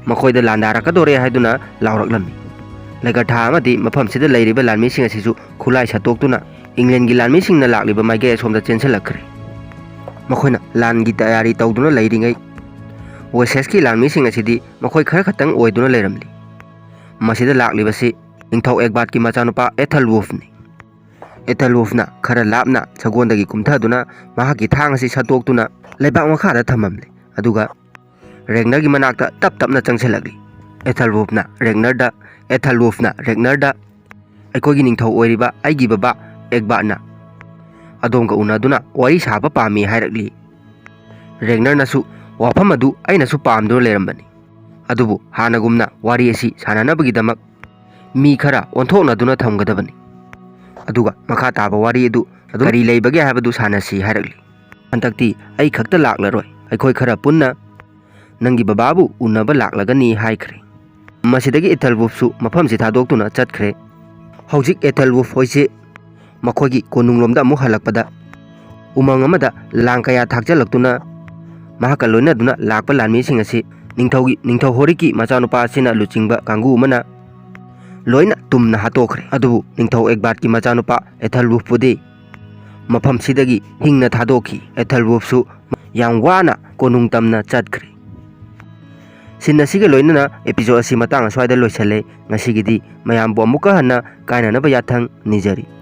ꯃꯈꯣꯏꯗ ꯂꯥꯟꯗꯥꯔꯛꯀꯗꯣꯔꯦ ꯍꯥꯏꯗꯨꯅ ꯂꯥꯎꯔꯛꯂꯝꯃꯤ꯫ ꯂꯩꯒꯔꯊꯥ ꯑꯃꯗꯤ ꯃꯐꯝꯁꯤꯗ ꯂꯩꯔꯤꯕ ꯂꯥꯟꯃꯤꯁꯤꯡ ꯑꯁꯤꯁꯨ ꯈꯨꯠꯂꯥꯏ ꯁꯠꯇꯣꯛꯇꯨꯅ ꯏꯪꯂꯦꯟꯒꯤ ꯂꯥꯟꯃꯤꯁꯤꯡꯅ ꯂꯥꯛꯂꯤꯕ ꯃꯥꯏꯀꯩ ꯑꯁꯣꯝꯗ ꯆꯦꯟꯁꯤꯜꯂꯛꯈ꯭ꯔꯦ꯫ ꯃꯈꯣꯏꯅ ꯂꯥꯟꯒꯤ ꯇꯌꯥꯔꯤ ꯇꯧꯗꯨꯅ ꯂꯩꯔꯤꯉꯩ, ꯋꯦꯁꯦꯁꯀꯤ ꯂꯥꯟꯃꯤꯁꯤꯡ ꯑꯁꯤꯗꯤ ꯃꯈꯣꯏ ꯈꯔ ꯈꯛꯇꯪ ꯑꯣꯏꯗꯨꯅ ꯂꯩꯔꯝꯂꯤ꯫ ꯃꯁꯤꯗ ꯂꯥꯛꯂꯤꯕꯁꯤ ꯅꯤꯡꯊꯧ ꯑꯦꯒꯕꯥꯠꯀꯤ ꯃꯆꯥꯅꯨꯄꯥ ꯑꯦꯊꯜꯋꯨꯐꯅꯤ꯫ ꯑꯦꯊꯜꯋꯨꯐꯅ ꯈꯔ ꯂꯥꯞꯅ ꯁꯒꯣꯜꯗꯒꯤ ꯀꯨꯝꯊꯗꯨꯅ ꯃꯍꯥꯛꯀꯤ ꯊꯥꯡ ꯑꯁꯤ ꯁꯠꯇꯣꯛꯇꯨꯅ ꯂꯩꯕꯥꯛ ꯃꯈꯥꯗ ꯊꯝꯃꯝꯂꯦ꯫ ꯑꯗꯨꯒ ꯔꯦꯒꯅꯔꯒꯤ ꯃꯅꯥꯛꯇ ꯇꯞ ꯇꯞꯅ ꯆꯪꯁꯤꯜꯂꯛꯂꯤ꯫ ꯑꯦꯊꯜꯋꯨꯐꯅ ꯔꯦꯒꯅꯔꯗ, ꯑꯦꯊꯜꯋꯨꯐꯅ ꯔꯦꯒꯅꯔꯗ, "ꯑꯩꯈꯣꯏꯒꯤ ꯅꯤꯡꯊꯧ ꯑꯣꯏꯔꯤꯕ ꯑꯩꯒꯤ ꯕꯕꯥ ꯑꯦꯒꯕꯥꯠꯅ ꯑꯗꯣꯝꯒ ꯎꯅꯗꯨꯅ ꯋꯥꯔꯤ ꯁꯥꯕ ꯄꯥꯝꯃꯤ" ꯍꯥꯏꯔꯛꯂꯤ꯫ ꯔꯦꯒꯅꯔꯅꯁꯨ, "ꯋꯥꯐꯝ ꯑꯗꯨ ꯑꯩꯅꯁꯨ ꯄꯥꯝꯗꯨꯅ ꯂꯩꯔꯝꯕꯅꯤ꯫ ꯑꯗꯨꯕꯨ ꯍꯥꯟꯅꯒꯨꯝꯅ ꯋꯥꯔꯤ ꯑꯁꯤ ꯁꯥꯟꯅꯅꯕꯒꯤꯗꯃꯛ ꯃꯤ ꯈꯔ ꯑꯣꯟꯊꯣꯛꯅꯗꯨꯅ ꯊꯝꯒꯗꯕꯅꯤ꯫ ꯑꯗꯨꯒ ꯃꯈꯥ ꯇꯥꯕ ꯋꯥꯔꯤ ꯑꯗꯨ ꯑꯗꯨꯝ ꯀꯔꯤ ꯂꯩꯕꯒꯦ ꯍꯥꯏꯕꯗꯨ ꯁꯥꯟꯅꯁꯤ ꯍꯥꯏꯔꯛꯂꯤ꯫ "ꯍꯟꯗꯛꯇꯤ ꯑꯩ ꯈꯛꯇ ꯂꯥꯛꯂꯔꯣꯏ, ꯑꯩꯈꯣꯏ ꯈꯔ ꯄꯨꯟꯅ ꯅꯪꯒꯤ ꯕꯕꯥꯕꯨ ꯎꯅꯕ ꯂꯥꯛꯂꯒꯅꯤ" ꯍꯥꯏꯈ꯭ꯔꯦ꯫ ꯃꯁꯤꯗꯒꯤ ꯑꯦꯊꯦꯜꯋꯨꯐꯁꯨ ꯃꯐꯝꯁꯤ ꯊꯥꯗꯣꯛꯇꯨꯅ ꯆꯠꯈ꯭ꯔꯦ꯫ ꯍꯧꯖꯤꯛ ꯑꯦꯊꯦꯜꯋꯨꯐ ꯍꯣꯏꯁꯦ ꯃꯈꯣꯏꯒꯤ ꯀꯣꯅꯨꯡꯂꯣꯝꯗ ꯑꯃꯨꯛ ꯍꯜꯂꯛꯄꯗ, ꯎꯃꯪ ꯑꯃꯗ ꯂꯥꯡ ꯀꯌꯥ ꯊꯥꯛꯆꯜꯂꯛꯇꯨꯅ ꯃꯍꯥꯛꯀ ꯂꯣꯏꯅꯗꯨꯅ ꯂꯥꯛꯄ ꯂꯥꯟꯃꯤꯁꯤꯡ ꯑꯁꯤ ꯅꯤꯡꯊꯧꯒꯤ, ꯅꯤꯡꯊꯧ ꯍꯣꯔꯤꯛꯀꯤ ꯃꯆꯥꯅꯨꯄꯥ ꯑꯁꯤꯅ ꯂꯨꯆꯤꯡꯕ ꯀꯥꯡꯕꯨ ꯑꯃꯅ ꯂꯣꯏꯅ ꯇꯨꯝꯅ ꯍꯥꯠꯇꯣꯛꯈ꯭ꯔꯦ꯫ ꯑꯗꯨꯕꯨ ꯅꯤꯡꯊꯧ ꯑꯦꯛꯕꯥꯔꯠꯀꯤ ꯃꯆꯥꯅꯨꯄꯥ ꯑꯦꯊꯦꯜꯋꯨꯐꯄꯨꯗꯤ ꯃꯐꯝꯁꯤꯗꯒꯤ ꯍꯤꯡꯅ ꯊꯥꯗꯣꯛꯈꯤ꯫ ꯑꯦꯊꯦꯜꯋꯨꯐꯁꯨ ꯌꯥꯝ ꯋꯥꯅ ꯀꯣꯅꯨꯡ ꯇꯝꯅ ꯆꯠꯈ꯭ꯔꯦ꯫ ꯁꯤꯟ ꯑꯁꯤꯒ ꯂꯣꯏꯅꯅ episode ꯑꯁꯤ ꯃꯇꯥꯡ ꯑꯁ꯭ꯋꯥꯏꯗ ꯂꯣꯏꯁꯤꯜꯂꯦ꯫ ꯉꯁꯤꯒꯤꯗꯤ ꯃꯌꯥꯝꯕꯨ ꯑꯃꯨꯛꯀ ꯍꯟꯅ ꯀꯥꯏꯅꯅꯕ ꯌꯥꯊꯪ ꯅꯤꯖꯔꯤ꯫